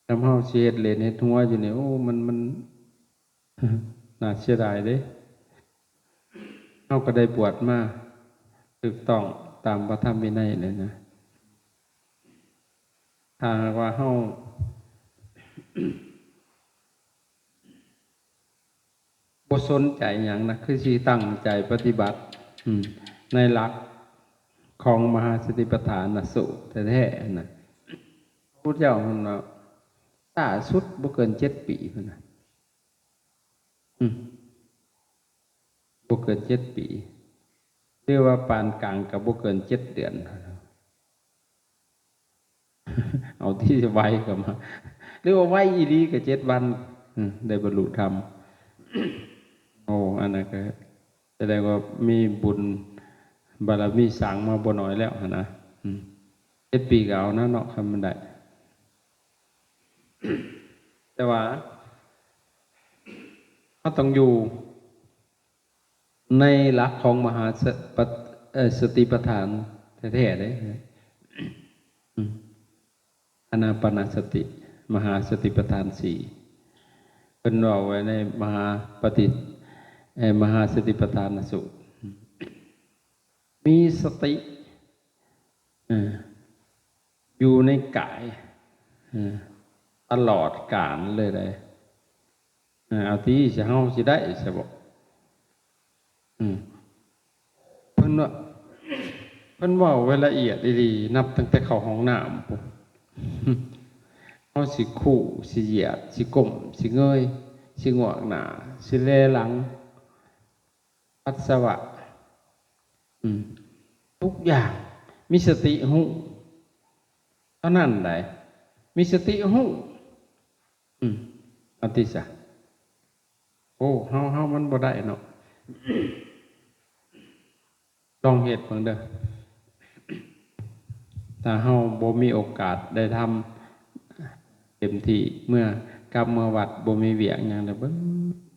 ນຳເຮົາຊິເຮັດເຫຼັ້ນເຮັດຫົວຢູ່ນີ້ ໂອ້ ມັນ ມັນ ໜ້າເສຍດາຍເດ້ ເຮົາກໍໄດ້ບວດມາຖືກຕ້ອງຕາມພະທຳວິໄນແລ້ວນະ ຖ້າຫາກວ່າເຮົາ ບໍ່ສົນໃຈຫຍັງນະ ຄືຊິຕັ້ງໃຈປະຕິບັດ ອືມ ໃນຫຼັກຂອງມະຫາສະຕິປະທານນະສູດແທ້ໆນະ ພະພຸດທະເຈົ້າເພິ່ນວ່າ ຊ້າສຸດບໍ່ເກີນເຈັດປີພຸ້ນນະ ອືມ ບໍ່ເກີນເຈັດປີ ຫຼືວ່າປານກາງກໍບໍ່ເກີນເຈັດເດືອນ. ເອົາທີ່ໄວກໍມາ ຫຼືວ່າໄວອີ່ຫຼີກໍເຈັດວັນ ອືມ ໄດ້ບັນລຸທຳ. ໂອ້ ອັນນັ້ນກໍສະແດງວ່າມີບຸນບາລະມີສ້າງມາບໍ່ໜ້ອຍແລ້ວຫັ້ນນະ. ອືມ ເຈັດປີກໍເອົານະເນາະ ຄັນມັນໄດ້. ແຕ່ວ່າເຮົາຕ້ອງຢູ່ໃນຫຼັກຂອງມະຫາສະ ປະ ເອີ ສະຕິປະທານແທ້ໆເດ້. ອືມ ອານາປານະສະຕິ ມະຫາສະຕິປະທານສີ່ ເພິ່ນເວົ້າໄວ້ໃນມະຫາປະຕິ ເອີ ມະຫາສະຕິປະທານນະສູດ. ມີສະຕິ ເອີ ຢູ່ໃນກາຍ ເອີ ຕະຫຼອດການເລີຍໃດ໋. ເອີ ເອົາຕິ ຊິເຮົາຊິໄດ້ຊະບໍ? ອືມ ເພິ່ນວ່າ ເພິ່ນເວົ້າໄວ້ລະອຽດອີ່ຫຼີ ນັບຕັ້ງແຕ່ເຂົ້າຫ້ອງນ້ຳພຸ້ນ ເຮົາຊິຄູ່ ຊິຢຽດ ຊິກົ້ມ ຊິເງີຍ ຊິງວກໜ້າ ຊິແລຫຼັງ ປັດສະວະ ອືມ ທຸກຢ່າງ ມີສະຕິຮູ້ເທົ່ານັ້ນໃດ໋ ມີສະຕິຮູ້. ອືມ ເອົາຕິຊະ. ໂອ້ ເຮົາ ເຮົາມັນບໍ່ໄດ້ເນາະ. ລອງເຮັດເບິ່ງເດີ ຖ້າເຮົາບໍ່ມີໂອກາດໄດ້ທຳເຕັມທີ່ ເມື່ອກັບເມືອວັດບໍ່ມີວຽກຫຍັງ ແລ້ວເບິ່ງ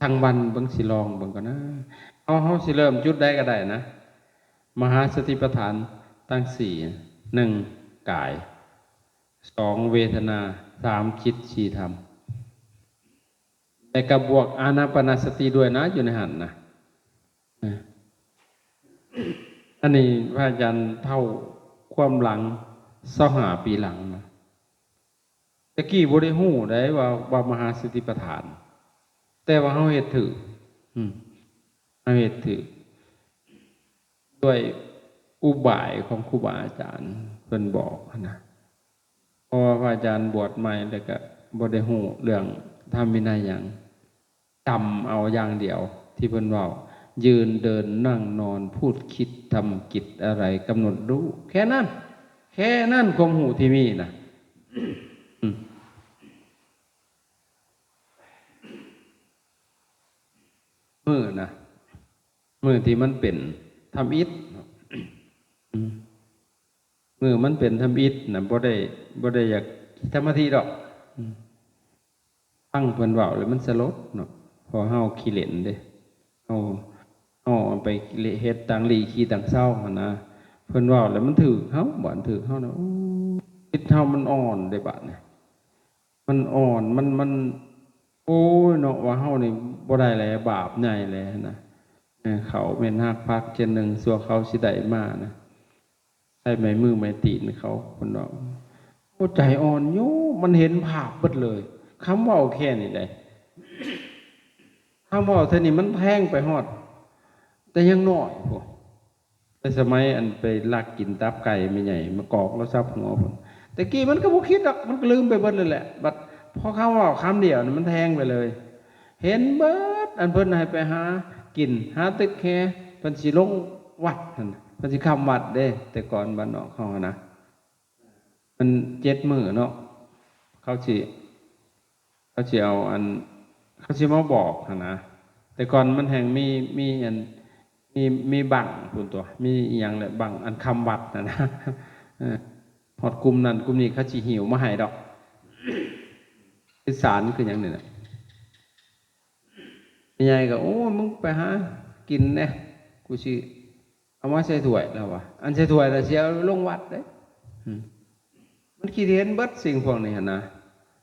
ທັງວັນ ເບິ່ງ ຊິລອງເບິ່ງກ່ອນນະ. ເຮົາ ເຮົາຊິເລີ່ມຈຸດໃດກໍໄດ້ນະ ມະຫາສະຕິປະທານທັງສີ່ ໜຶ່ງ ກາຍ ສອງ ເວທະນາ ສາມ ຈິດ ສີ່ ທຳ ແລະກໍບວກອານາປານະສະຕິດ້ວຍນະ ຢູ່ໃນຫັ້ນນະ. ເອີ ອັນນີ້ພະອາຈານເລົ່າຄວາມຫຼັງຊາວຫ້າປີຫຼັງນະ. ແຕ່ກີ້ບໍ່ໄດ້ຮູ້ໃດວ່າ ວ່າມະຫາສະຕິປະທານ ແຕ່ວ່າເຮົາເຮັດຖືກ ອືມ ເຮົາເຮັດຖືກ ດ້ວຍອຸບາຍຂອງຄູບາອາຈານເພິ່ນບອກຫັ້ນນະ. ເພາະວ່າພະອາຈານບວດໃໝ່ ແລ້ວກໍບໍ່ໄດ້ຮູ້ເລື່ອງທຳວິໄນຫຍັງ ຈຳເອົາຢ່າງດຽວທີ່ເພິ່ນເວົ້າ ຢືນເດີນນັ່ງນອນ ພູດຄິດທຳກິດອະໄລ ກຳນົດຮູ້ ແຄ່ນັ້ນ ແຄ່ນັ້ນຄວາມຮູ້ທີ່ມີນະ. ອືມ ມື້ນະ ມື້ທີ່ມັນເປັນທຳອິດເນາະ ອືມ ມື້ມັນເປັນທຳອິດນະ ບໍ່ໄດ້ ບໍ່ໄດ້ຢາກສະມາທິດອກ ອືມ ຟັງເພິ່ນເວົ້າແລ້ວມັນສະຫຼົດເນາະ ເພາະເຮົາຂີ້ເຫຼັ້ນເດ້ ເຮົາ ເຮົາໄປເຮັດຕ່າງລີ້ຂີ້ຕ່າງເຊົາຫັ້ນນະ. ເພິ່ນເວົ້າແລ້ວມັນຖືກເຮົາ ບາດຖືກເຮົານະ ໂອ້ ຈິດເຮົາມັນອ່ອນເດ້ບາດນີ້ ມັນອ່ອນ ມັນ ມັນ ໂອ້ຍເນາະ ວ່າເຮົານີ້ບໍ່ໄດ້ແລ້ວ ບາບໃຫຍ່ແລ້ວຫັ້ນນະ. ເອີ ເຂົ້າແມ່ນຮາກຜັກເຊັ່ນໜຶ່ງ ຊົ່ວເຂົາຊິໄດ້ມານະ ໃຊ້ໄມ້ມືໄມ້ຕີນເຂົາ ເພິ່ນວ່າ ໂອ້ ໃຈອ່ອນຢູ່ ມັນເຫັນພາບເບິດເລີຍ. ຄຳເວົ້າແຄ່ນີ້ໃດ໋ ຄຳເວົ້າເທື່ອນີ້ມັນແທງໄປຮອດແຕ່ຍັງນ້ອຍພຸ້ນ. ແຕ່ສະໄໝອັນໄປລັກກິນຕັບໄກ່ແມ່ໃຫຍ່ ມາກອກລາວສັບຫົວພຸ້ນ. ແຕ່ກີ້ມັນກໍບໍ່ຄິດດອກ ມັນກໍລືມໄປເບິດແລ້ວແຫຼະ. ບັດພໍຄຳເວົ້າຄຳດຽວນີ້ ມັນແທງໄປເລີຍ ເຫັນເບິດ. ອັນເພິ່ນໃຫ້ໄປຫາກິນ ຫາຕຶກແຮ ເພິ່ນຊິລົງວັດຫັ້ນ ເພິ່ນຊິຄ້ຳວັດເດ້. ແຕ່ກ່ອນບ້ານນອກເຮົາຫັ້ນນະ ມັນເຈັດມື້ເນາະ ເຂົາຊິ ເຂົາຊິເອົາອັນ ເຂົາຊິມາບອກຫັ້ນນະ. ແຕ່ກ່ອນມັນແຮ່ງມີ ມີອັນ ມີ ມີບັ້ງພຸ້ນຕົວະ ມີອີ່ຫຍັງແຫຼະ ບັ້ງອັນຄ້ຳວັດຫັ້ນນະ. ເອີ ຮອດກຸ່ມນັ້ນກຸ່ມນີ້ເຂົາຊິຫິ້ວມາໃຫ້ດອກ ຄືສານຄືຫຍັງນີ້ນະ. ແມ່ໃຫຍ່ກໍ ໂອ້ຍ ມຶງໄປຫາກິນແດ່ ກູຊິ ເອົາມາໃສ່ຖ້ວຍ ລາວວ່າ ອັນໃສ່ຖ້ວຍລະຊິເອົາລົງວັດເດ້. ອືມ ມັນຄິດເຫັນເບິດສິ່ງພວກນີ້ຫັ້ນນະ.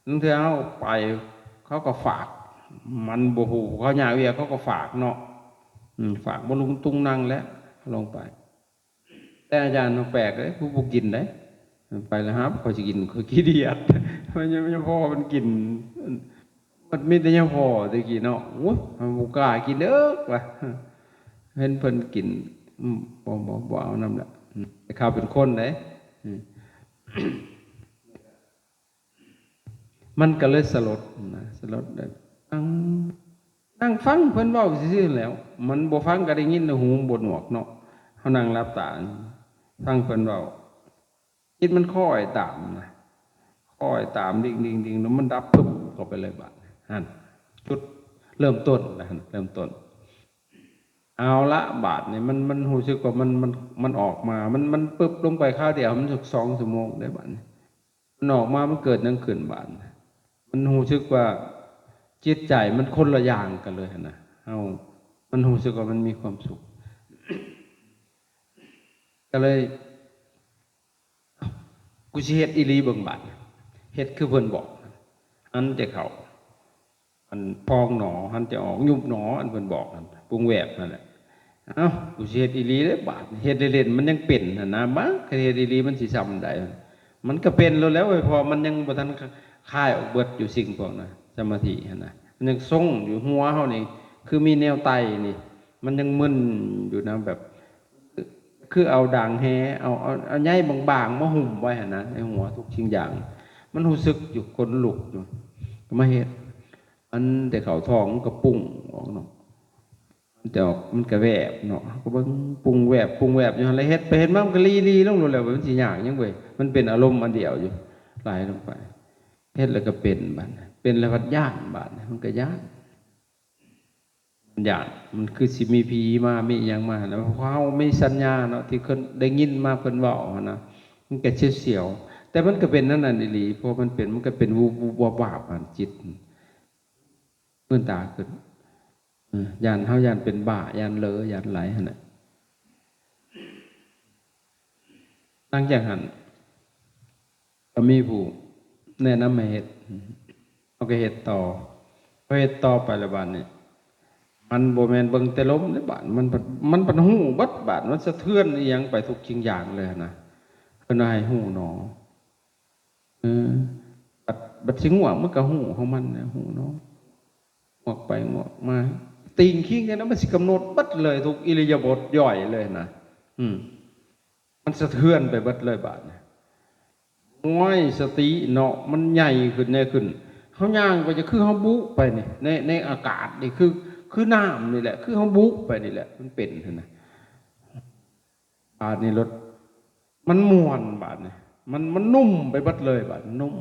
ລາງເທື່ອເຮົາໄປ ເຂົາກໍຝາກ ມັນບໍ່ຮູ້ ເຂົາຍາກວຽກ ເຂົາກໍຝາກເນາະ. ອືມ ຝາກບໍ່ລຸງຕຸງນັງແຫຼະ ລົງໄປ. ແຕ່ອາຈານແປກເດ້ ຜູ້ບໍ່ກິນເດ້ ໄປແລ້ວຫາ ຂ້ອຍຊິກິນ ຂ້ອຍຂີ້ດຽດ ມັນຍັງ ຍັງພໍມັນກິນ ມັນມີແຕ່ຍັງພໍແຕ່ກີ້ເນາະ. ໂອ້ຍ ມັນບໍ່ກ້າກິນເດີວ່າ ເຫັນເພິ່ນກິນ ອືມ ບໍ່ ບໍ່ ບໍ່ເອົານຳລະ. ອືມ ແຕ່ຂ້າເປັນຄົນເດ້ ອືມ ມັນກໍເລີຍສະຫຼົດນະ ສະຫຼົດແບບ ນັ່ງ ນັ່ງຟັງເພິ່ນເວົ້າຊື່ໆແລ້ວ ມັນບໍ່ຟັງກໍໄດ້ຍິນ ແຕ່ຫູບໍ່ໜວກເນາະ. ເຮົານັ່ງຫຼັບຕາຟັງເພິ່ນເວົ້າ ຈິດມັນຄ້ອຍຕາມນະ ຄ້ອຍຕາມ ດິງໆໆ ແລ້ວມັນດັບປຶບເຂົ້າໄປເລີຍບາດ. ຫັ້ນ ຈຸດເລີ່ມຕົ້ນນະ ຫັ້ນ ເລີ່ມຕົ້ນ. ເອົາລະ ບາດນີ້ມັນ ມັນຮູ້ສຶກວ່າມັນ ມັນ ມັນອອກມາ ມັນ ມັນປຶບລົງໄປຄາວດຽວ ມັນສອງຊົ່ວໂມງເດ້ບາດນີ້. ມັນອອກມາ ມັນເກີດຫຍັງຂຶ້ນບາດ? ມັນຮູ້ສຶກວ່າຈິດໃຈມັນຄົນລະຢ່າງກັນເລີຍຫັ້ນນະ. ເຮົາ ມັນຮູ້ສຶກວ່າມັນມີຄວາມສຸກ ກໍເລີຍ ເອົ້າ ກູຊິເຮັດອີ່ຫຼີເບິ່ງບາດ ເຮັດຄືເພິ່ນບອກ ຫັນແຕ່ເຂົ້າ ອັນພອງໜໍ ຫັນແຕ່ອອກ ຍຸບໜໍ ອັນເພິ່ນບອກນັ້ນ ປຸງແວບນັ້ນແຫຼະ. ເອົ້າ ກູຊິເຮັດອີ່ຫຼີເດ້ບາດ ເຮັດເລ່ນໆ ມັນຍັງເປັນຫັ້ນນະ ມາ ຄັນເຮັດອີ່ຫຼີມັນຊິຊ່ຳໃດ? ມັນກໍເປັນໂລດແລ້ວເວີຍ ເພາະວ່າມັນຍັງບໍ່ທັນຄາຍອອກເບິດຢູ່ສິ່ງພວກນັ້ນ ສະມາທິຫັ້ນນະ ມັນຍັງຊົງຢູ່ຫົວເຮົານີ້ ຄືມີແນວໄຕ່ນີ້ ມັນຍັງມຶນຢູ່ນະ ແບບ ຄືເອົາດາງແຫ ເອົາ ເອົາ ເອົາໃຍບາງໆມາຫຸ້ມໄວ້ຫັ້ນນະ ໃນຫົວທຸກສິ່ງຢ່າງ ມັນຮູ້ສຶກຢູ່ ຂົນລຸກຢູ່ ກໍມາເຮັດ ອັນແຕ່ເຂົ້າທ້ອງມັນກໍປຸງອອກເນາະ ແຕ່ອອກ ມັນກໍແວບເນາະ ເຮົາກໍເບິ່ງປຸງແວບ ປຸງແວບຢູ່ຫັ້ນແຫຼະ ເຮັດໄປເຮັດມາມັນກໍລີໆລົງໂລດແລ້ວ ມັນຊິຍາກຫຍັງເວີຍ ມັນເປັນອາລົມອັນດຽວຢູ່ ໄຫຼລົງໄປ ເຮັດແລ້ວກໍເປັນ ບາດເປັນແລ້ວພັດຢ້ານ ບາດມັນກໍຢ້ານ ຢ້ານ ມັນຄືຊິມີຜີມາ ມີຫຍັງມາ ແລ້ວເຮົາມີສັນຍາເນາະ ທີ່ເຄີຍໄດ້ຍິນມາເພິ່ນເວົ້າຫັ້ນນະ ມັນກໍສຽວໆ ແຕ່ມັນກໍເປັນແນວນັ້ນອີ່ຫຼີ ເພາະມັນເປັນ ມັນກໍເປັນວູບໆວາບໆ ຫັ້ນ ຈິດມືນຕາຂຶ້ນ ເອີ ຢ້ານ ເຮົາຢ້ານເປັນບ້າ ຢ້ານເຫຼີ ຢ້ານໄຫຼຫັ້ນນະ. ຫຼັງຈາກຫັ້ນ ກໍມີຜູ້ແນະນຳໃຫ້ເຮັດ ເຮົາກໍເຮັດຕໍ່ ພໍເຮັດຕໍ່ໄປແລ້ວບາດນີ້ ມັນບໍ່ແມ່ນເບິ່ງແຕ່ລົມເດ້ບາດ ມັນ ມັນພັດຮູ້ເບິດບາດ ມັນສະເທືອນອີ່ຫຍັງໄປທຸກສິ່ງຢ່າງເລີຍຫັ້ນນະ ເພິ່ນວ່າໃຫ້ຮູ້ໜໍ ເອີ ບັດ ບັດຊິງວກ ມັນກໍຮູ້ຂອງມັນນະ ຮູ້ໜໍ ງວກໄປງວກມາ ຕີງຄີງຈັ່ງໃດ ມັນຊິກຳນົດເບິດເລີຍ ທຸກອິລິຍາບົດຍ່ອຍເລີຍນະ ອືມ ມັນສະເທືອນໄປເບິດເລີຍບາດນີ້ ໂອ້ຍ ສະຕິເນາະ ມັນໃຫຍ່ຂຶ້ນ ໃຫຍ່ຂຶ້ນ ເຮົາຍ່າງໄປ ຈະຄືເຮົາບຸໄປນີ້ ໃນ ໃນອາກາດນີ້ ຄື ຄືນ້ຳນີ້ແຫຼະ ຄືເຮົາບຸໄປນີ້ແຫຼະ ມັນເປັນຫັ້ນນະ ບາດນີ້ໂລດ ມັນມ່ວນບາດນີ້ ມັນ ມັນນຸ້ມໄປເບິດເລີຍບາດ ນຸ້ມ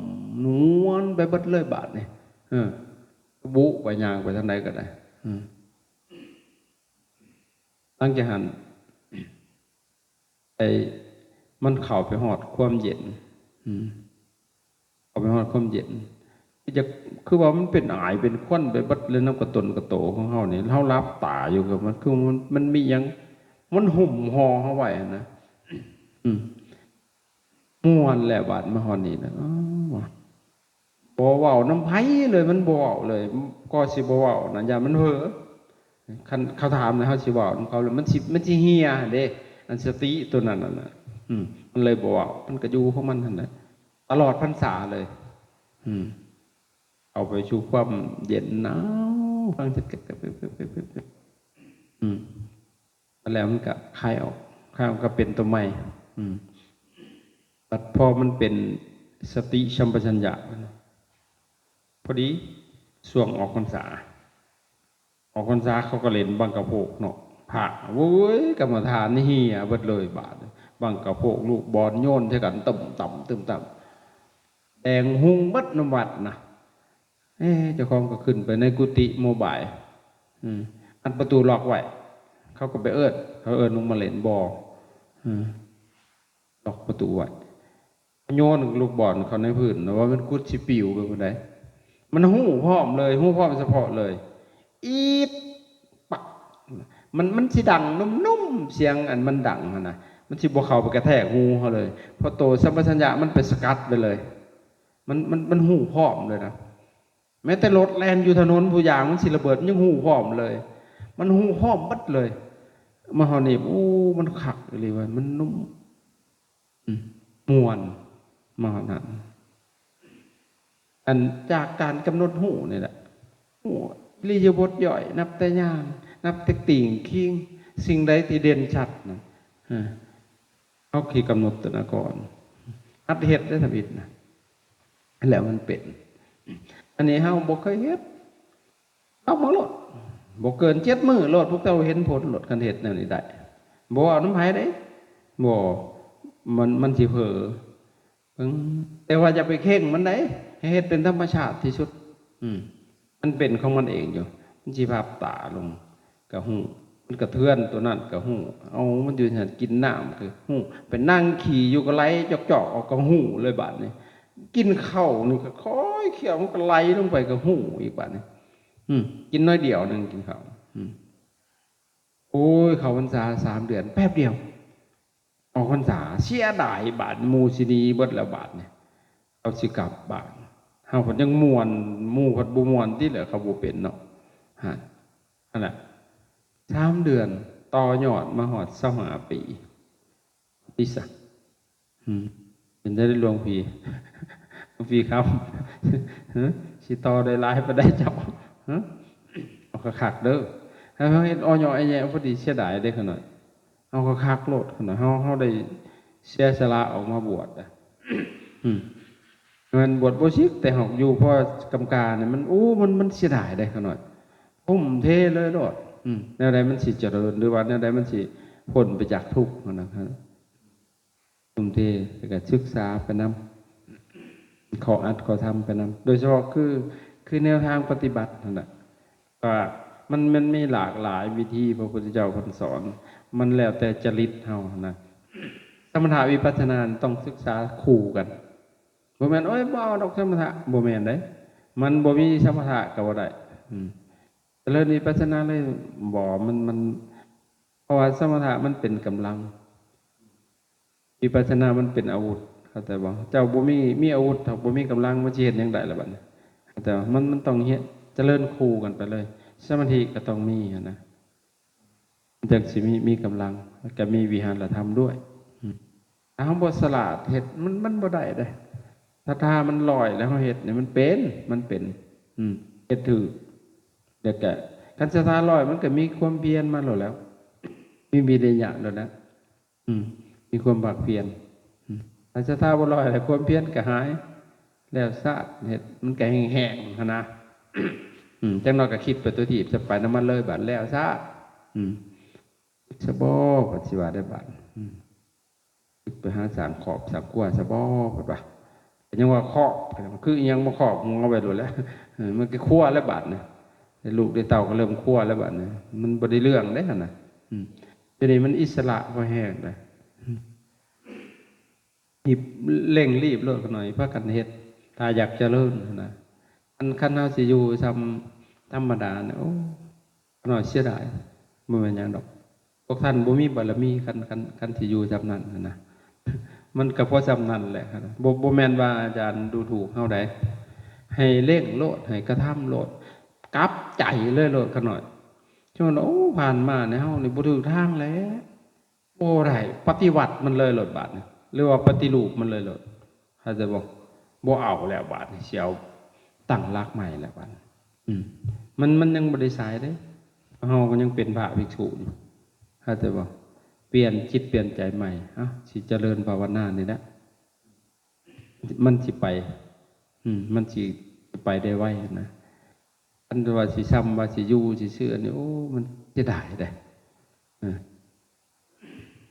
ນວນໄປເບິດເລີຍບາດນີ້ ເອີ ບຸໄປ ຍ່າງໄປທາງໃດກໍໄດ້ ອືມ ຫຼັງຈາກຫັ້ນ ໄອ້ ມັນເຂົ້າໄປຮອດຄວາມເຢັນ ອືມ ເຂົ້າໄປຮອດຄວາມເຢັນ ຄືຈະ ຄືວ່າມັນເປັນອາຍເປັນຄວັນໄປເບິດເລີຍ ນຳກະຕົນກະໂຕຂອງເຮົານີ້ ເຮົາຫຼັບຕາຢູ່ ກໍມັນຄືມັນ ມັນມີຫຍັງ ມັນຫຸ້ມຫໍ່ເຮົາໄວ້ຫັ້ນນະ ອືມ ມ່ວນແລ້ວ ບາດມາຮອດນີ້ນະ ອ້າວ ບໍ່ເວົ້ານຳໃຜເລີຍ ມັນບໍ່ເວົ້າເລີຍ ກໍຊິບໍ່ເວົ້ານະ ຢ້ານມັນເຜີ ຄັນເຂົາຖາມແລ້ວ ເຮົາຊິເວົ້ານຳເຂົາ ແລ້ວມັນຊິ ມັນຊິເຫ່ຍຫັ້ນເດ້ ອັນສະຕິໂຕນັ້ນນະ ອືມ ມັນເລີຍບໍ່ເວົ້າ ມັນກໍຢູ່ຂອງມັນຫັ້ນແຫຼະ ຕະຫຼອດພັນສາເລີຍ ອືມ ເຂົ້າໄປສູ່ຄວາມເຢັນໜາວ ຟັງ ອືມ ແລ້ວມັນກໍຄາຍອອກ ຄາຍອອກກໍເປັນຕົວໃໝ່ ອືມ ບັດພໍມັນເປັນສະຕິສຳປະຊັນຍະ ພໍດີຊ່ວງອອກພັນສາ ອອກພັນສາເຂົາກໍຫຼິ້ນບັງກະໂພກເນາະ ພະ ໂອ້ຍ ກຳມະຖານເຫ່ຍເບິດເລີຍບາດ ບັງກະໂພກ ລູກບອນໂຍນໃສ່ກັນ ຕຶ້ມຕຳ ຕຶ້ມຕຳ ແດງຮຸ່ງເບິດນຳວັດນະ ເອີ ເຈົ້າຂອງກໍຂຶ້ນໄປໃນກຸຕິໂມບາຍ ອືມ ອັດປະຕູລັອກໄວ້ ເຂົາກໍໄປເອີ້ນ ເຂົາເອີ້ນລົງມາຫຼິ້ນບໍ່ ອືມ ລັອກປະຕູໄວ້ ໂຍນລູກບອນເຂົ້າໃນພື້ນ ວ່າມັນກຸດຊິປິວໄປພຸ້ນໃດ ມັນຮູ້ພ້ອມເລີຍ ຮູ້ພ້ອມສະເພາະເລີຍ ອີດ ປັກ ມັນ ມັນຊິດັງນຸ້ມໆ ສຽງອັນມັນດັງຫັ້ນນະ ມັນຊິບໍ່ເຂົ້າໄປກະແທກຫູເຮົາເລີຍ ເພາະໂຕສຳປະຊັນຍະມັນໄປສະກັດໄວ້ເລີຍ ມັນ ມັນ ມັນຮູ້ພ້ອມເລີຍນະ ແມ້ແຕ່ລົດແລ່ນຢູ່ຖະໜົນຜູ້ຢາງມັນຊິລະເບີດ ມັນຍັງຮູ້ພ້ອມເລີຍ ມັນຮູ້ພ້ອມເບິດເລີຍ ມາຮອດນີ້ ໂອ້ ມັນຄັກອີ່ຫຼີເວີຍ ມັນນຸ້ມ ອືມ ມ່ວນ ມາຮອດນັ້ນ ອັນຈາກການກຳນົດຮູ້ນີ້ແຫຼະ ຮູ້ອິລິຍາບົດຍ່ອຍ ນັບແຕ່ຍ່າງ ນັບແຕ່ຕີງຄີງ ສິ່ງໃດທີ່ເດັ່ນຊັດນະ ເຮົາຊິກຳນົດຕົວນະກ່ອນ ຫັດເຮັດໄດ້ທຳອິດນະ ແລ້ວມັນເປັນ ອັນນີ້ເຮົາບໍ່ເຄີຍເຮັດ ເອົາມາໂລດ ບໍ່ເກີນເຈັດມື້ໂລດ ພວກເຈົ້າເຫັນຜົນໂລດ ຄັນເຮັດແນວນີ້ໄດ້ ບໍ່ເວົ້ານຳໃຜເດ້ ບໍ່ ມັນ ມັນຊິເຜີ ເບິ່ງ ແຕ່ວ່າຢ່າໄປເຄັ່ງມັນໃດ ໃຫ້ເຮັດເປັນທຳມະຊາດທີ່ສຸດ ອືມ ມັນເປັນຂອງມັນເອງຢູ່ ມັນຊິພັບຕາລົງ ກໍຮູ້ ມັນກະເທືອນ ໂຕນັ້ນກະຮູ້ ເອົາ ມັນຢູ່ຫັ້ນ ກິນນ້ຳກະຮູ້ ໄປນັ່ງຂີ້ຢູ່ກະໄຫຼຈອກໆອອກກະຮູ້ເລີຍບາດນີ້ ກິນເຂົ້ານີ້ກະຄ່ອຍຄຽວ ມັນກະໄຫຼລົງໄປກະຮູ້ອີກບາດນີ້ ອືມ ກິນໜ້ອຍດຽວໜຶ່ງ ກິນເຂົ້າ ອືມ ໂອ້ຍ ເຂົ້າພັນສາສາມເດືອນ ແປັບດຽວ ອອກພັນສາ ເສຍດາຍບາດ ໝູ່ຊິໜີເບິດແລ້ວບາດນີ້ ເຂົາຊິກັບບາດ ເຮົາພັດຍັງມ່ວນ ໝູ່ພັດບໍ່ມ່ວນຕິແຫຼະ ເຂົາບໍ່ເປັນເນາະ ຫັ້ນ ຫັ້ນແຫຼະ ສາມເດືອນ ຕໍ່ຍອດມາຮອດຊາວຫ້າປີ ຕິສະ ອືມ ເປັນຈັ່ງໃດຫຼວງພີ່ ຫຼວງພີ່ຄຳ ຮະ ຊິຕໍ່ໄດ້ຫຼາຍປານໃດເຈົ້າ ຮະ ເອົາຄັກໆເດີ ຖ້າເຮົາເຮັດອໍຍໍແອແຍະ ພໍດີເສຍດາຍເດ້ຂະນ້ອຍ ເອົາຄັກໆໂລດຂະນ້ອຍ ເຮົາ ເຮົາໄດ້ເສຍສະຫຼະອອກມາບວດ ອືມ ແມ່ນບວດບໍ່ສິກ ແຕ່ຫາກຢູ່ພໍກຳການີ້ ມັນ ໂອ້ ມັນ ມັນເສຍດາຍເດ້ຂະນ້ອຍ ທຸ່ມເທເລີຍໂລດ ອືມ ແນວໃດມັນຊິຈະເລີນ ຫຼືວ່າແນວໃດມັນຊິພົ້ນໄປຈາກທຸກຫັ້ນນະ ທຸ່ມເທ ແລ້ວກະສຶກສາໄປນຳ ເຂົ້າອັດເຂົ້າທຳໄປນຳ ໂດຍສະເພາະຄື ຄືແນວທາງປະຕິບັດຫັ້ນນະ ວ່າມັນ ມັນມີຫຼາກຫຼາຍວິທີ ພະພຸດທະເຈົ້າເພິ່ນສອນ ມັນແລ້ວແຕ່ຈະລິດເຮົາຫັ້ນນະ ສະມະຖະວິປັດສະນາຕ້ອງສຶກສາຄູ່ກັນ ບໍ່ແມ່ນ ໂອ້ຍ ບໍ່ເອົາດອກສະມະຖະ ບໍ່ແມ່ນເດ້ ມັນບໍ່ມີສະມະຖະກະບໍ່ໄດ້ ອືມ ຈະເລີນວິປັດສະນາເລີຍ ບໍ່ ມັນ ມັນ ເພາະວ່າສະມະຖະມັນເປັນກຳລັງ ວິປັດສະນາມັນເປັນອາວຸດ ເຂົ້າໃຈບໍ່? ເຈົ້າບໍ່ມີ ມີອາວຸດ ຖ້າບໍ່ມີກຳລັງ ມັນຊິເຮັດຫຍັງໄດ້ລະບັດນີ້ ເຂົ້າໃຈບໍ່? ມັນ ມັນຕ້ອງເຮັດ ຈະເລີນຄູ່ກັນໄປເລີຍ ສະມາທິກະຕ້ອງມີຫັ້ນນະ ມັນຈັ່ງຊິມີ ມີກຳລັງ ແລ້ວກະມີວິຫານະທຳດ້ວຍ ອືມ ຖ້າເຮົາບໍ່ສະຫຼາດເຮັດ ມັນ ມັນບໍ່ໄດ້ເດ້ ສັດທາມັນລອຍແລ້ວເຮົາເຮັດນີ້ ມັນເປັນ ມັນເປັນ ອືມ ເຮັດຖືກ ແລ້ວກະ ຄັນສັດທາລອຍ ມັນກະມີຄວາມພຽນມາໂລດແລ້ວ ມີວິລິຍະໂລດແລ້ວ ອືມ ມີຄວາມພາກພຽນ ອືມ ຄັນສັດທາບໍ່ລອຍແລ້ວ ຄວາມພຽນກະຫາຍ ແລ້ວຊາດ ເຮັດ ມັນກະແຫ້ງໆຫັ້ນນະ ອືມ ຈັກໜ້ອຍກະຄິດໄປຕົວທີບ ສະໄປນຳມັນເລີຍ ບາດແລ້ວຊາດ ອືມ ສະບໍ ເພິ່ນຊິວ່າໄດ້ບາດ ອືມ ໄປຫາສ້າງຄອບສ້າງຄົວສະບໍ ເພິ່ນວ່າ ກະຍັງວ່າຄອບ ຄືອີ່ຫຍັງມາຄອບຫົວໄວ້ໂລດແຫຼະ ເອີ ມັນກະຄົວແລ້ວບາດນີ້ ໄດ້ລູກໄດ້ເຕົ້າກະເລີ່ມຄົວແລ້ວບາດນີ້ ມັນບໍ່ໄດ້ເລື່ອງເດ້ຫັ້ນນະ ອືມ ດຽວນີ້ມັນອິດສະຫຼະພໍແຮງນະ ອືມ ຮີບ ເລັ່ງລີບໂລດຂະນ້ອຍ ພາກັນເຮັດ ຖ້າຢາກຈະເລີນຫັ້ນນະ ອັນ ຄັນເຮົາຊິຢູ່ຊ່ຳທຳມະດານີ້ ໂອ້ ຂະນ້ອຍເສຍດາຍ ບໍ່ແມ່ນຫຍັງດອກ ພວກທ່ານບໍ່ມີບາລະມີ ຄັນ ຄັນ ຄັນຊິຢູ່ຊ່ຳນັ້ນຫັ້ນນະ ມັນກະພໍຊ່ຳນັ້ນແຫຼະ ບໍ່ ບໍ່ແມ່ນວ່າອາຈານດູຖູກເຮົາໃດ ໃຫ້ເລັ່ງໂລດ ໃຫ້ກະທຳໂລດ ກັບໃຈເລີຍໂລດຂະນ້ອຍ ໂອ້ ຜ່ານມານີ້ເຮົານີ້ບໍ່ຖືກທາງແລ້ວ ບໍ່ໄດ້ ປະຕິວັດມັນເລີຍໂລດບາດນີ້ ຫຼືວ່າປະຕິຮູບມັນເລີຍໂລດ ເຂົ້າໃຈບໍ່? ບໍ່ເອົາແລ້ວບາດນີ້ ຊິເອົາຕັ້ງຫຼັກໃໝ່ແລ້ວບາດນີ້ ອືມ ມັນ ມັນຍັງບໍ່ໄດ້ສາຍເດ້ ເຮົາກະຍັງເປັນພະພິກຂຸຢູ່ ເຂົ້າໃຈບໍ່? ປ່ຽນຈິດປ່ຽນໃຈໃໝ່ ເອົ້າ ຊິຈະເລີນພາວະນານີ້ແຫຼະ ມັນຊິໄປ ອືມ ມັນຊິໄປໄດ້ໄວຫັ້ນນະ ຄັນວ່າຊິຊ່ຳວ່າຊິຢູ່ຊື່ໆ ອັນນີ້ ໂອ້ ມັນເສຍດາຍເດ້ ເອີ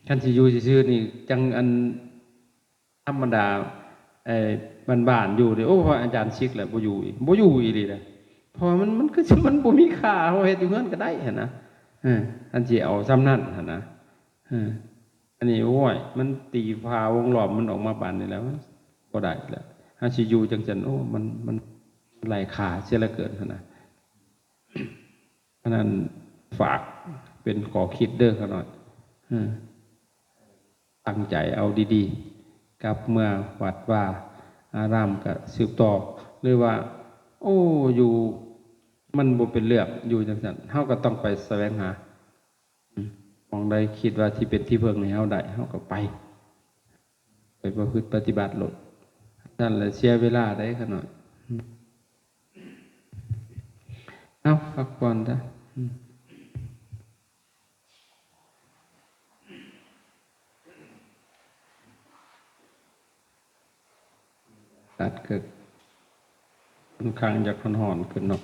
ຄັນຊິຢູ່ຊື່ໆ ນີ້ ຈັ່ງອັນທຳມະດາ ເອີ ບ້ານໆ ຢູ່ນີ້ ໂອ້ ອາຈານສິກແລ້ວ ບໍ່ຢູ່ອີກ ບໍ່ຢູ່ອີ່ຫຼີເດ້ ເພາະວ່າມັນ ມັນຄື ມັນບໍ່ມີຄ່າ ເຮົາເຮັດຢູ່ເຮືອນກະໄດ້ຫັ້ນນະ ເອີ ຄັນຊິເອົາຊ່ຳນັ້ນຫັ້ນນະ ເອີ ອັນນີ້ ໂອ້ຍ ມັນຕີພາວົງລ້ອມມັນອອກມາປານນີ້ແລ້ວ ບໍ່ໄດ້ແລ້ວ ເຮົາຊິຢູ່ຈັ່ງຊັ້ນ ໂອ້ ມັນ ມັນໄຮ້ຄ່າເສຍເຫຼືອເກີນຫັ້ນນະ ອັນນັ້ນຝາກເປັນຂໍ້ຄິດເດີຂະນ້ອຍ ເອີ ຕັ້ງໃຈເອົາດີໆ ກັບເມືອວັດວາອາຣາມກະສືບຕໍ່ ຫຼືວ່າ ໂອ້ ຢູ່ ມັນບໍ່ເປັນເລື່ອງ ຢູ່ຈັ່ງຊັ້ນ ເຮົາກະຕ້ອງໄປສະແຫວງຫາ ອືມ ໝ່ອງໃດຄິດວ່າຊິເປັນທີ່ເພິ່ງໃຫ້ເຮົາໄດ້ ເຮົາກະໄປ ໄປປະພຶດປະຕິບັດໂລດ ຊັ້ນລະເສຍເວລາໄດ໋ຂະນ້ອຍ ອືມ ເອົາ ພັກຜ່ອນຊະ ອືມ ອາກາດກະຄ່ອນຂ້າງຢາກຮ້ອນໆ ຂຶ້ນເນາະ.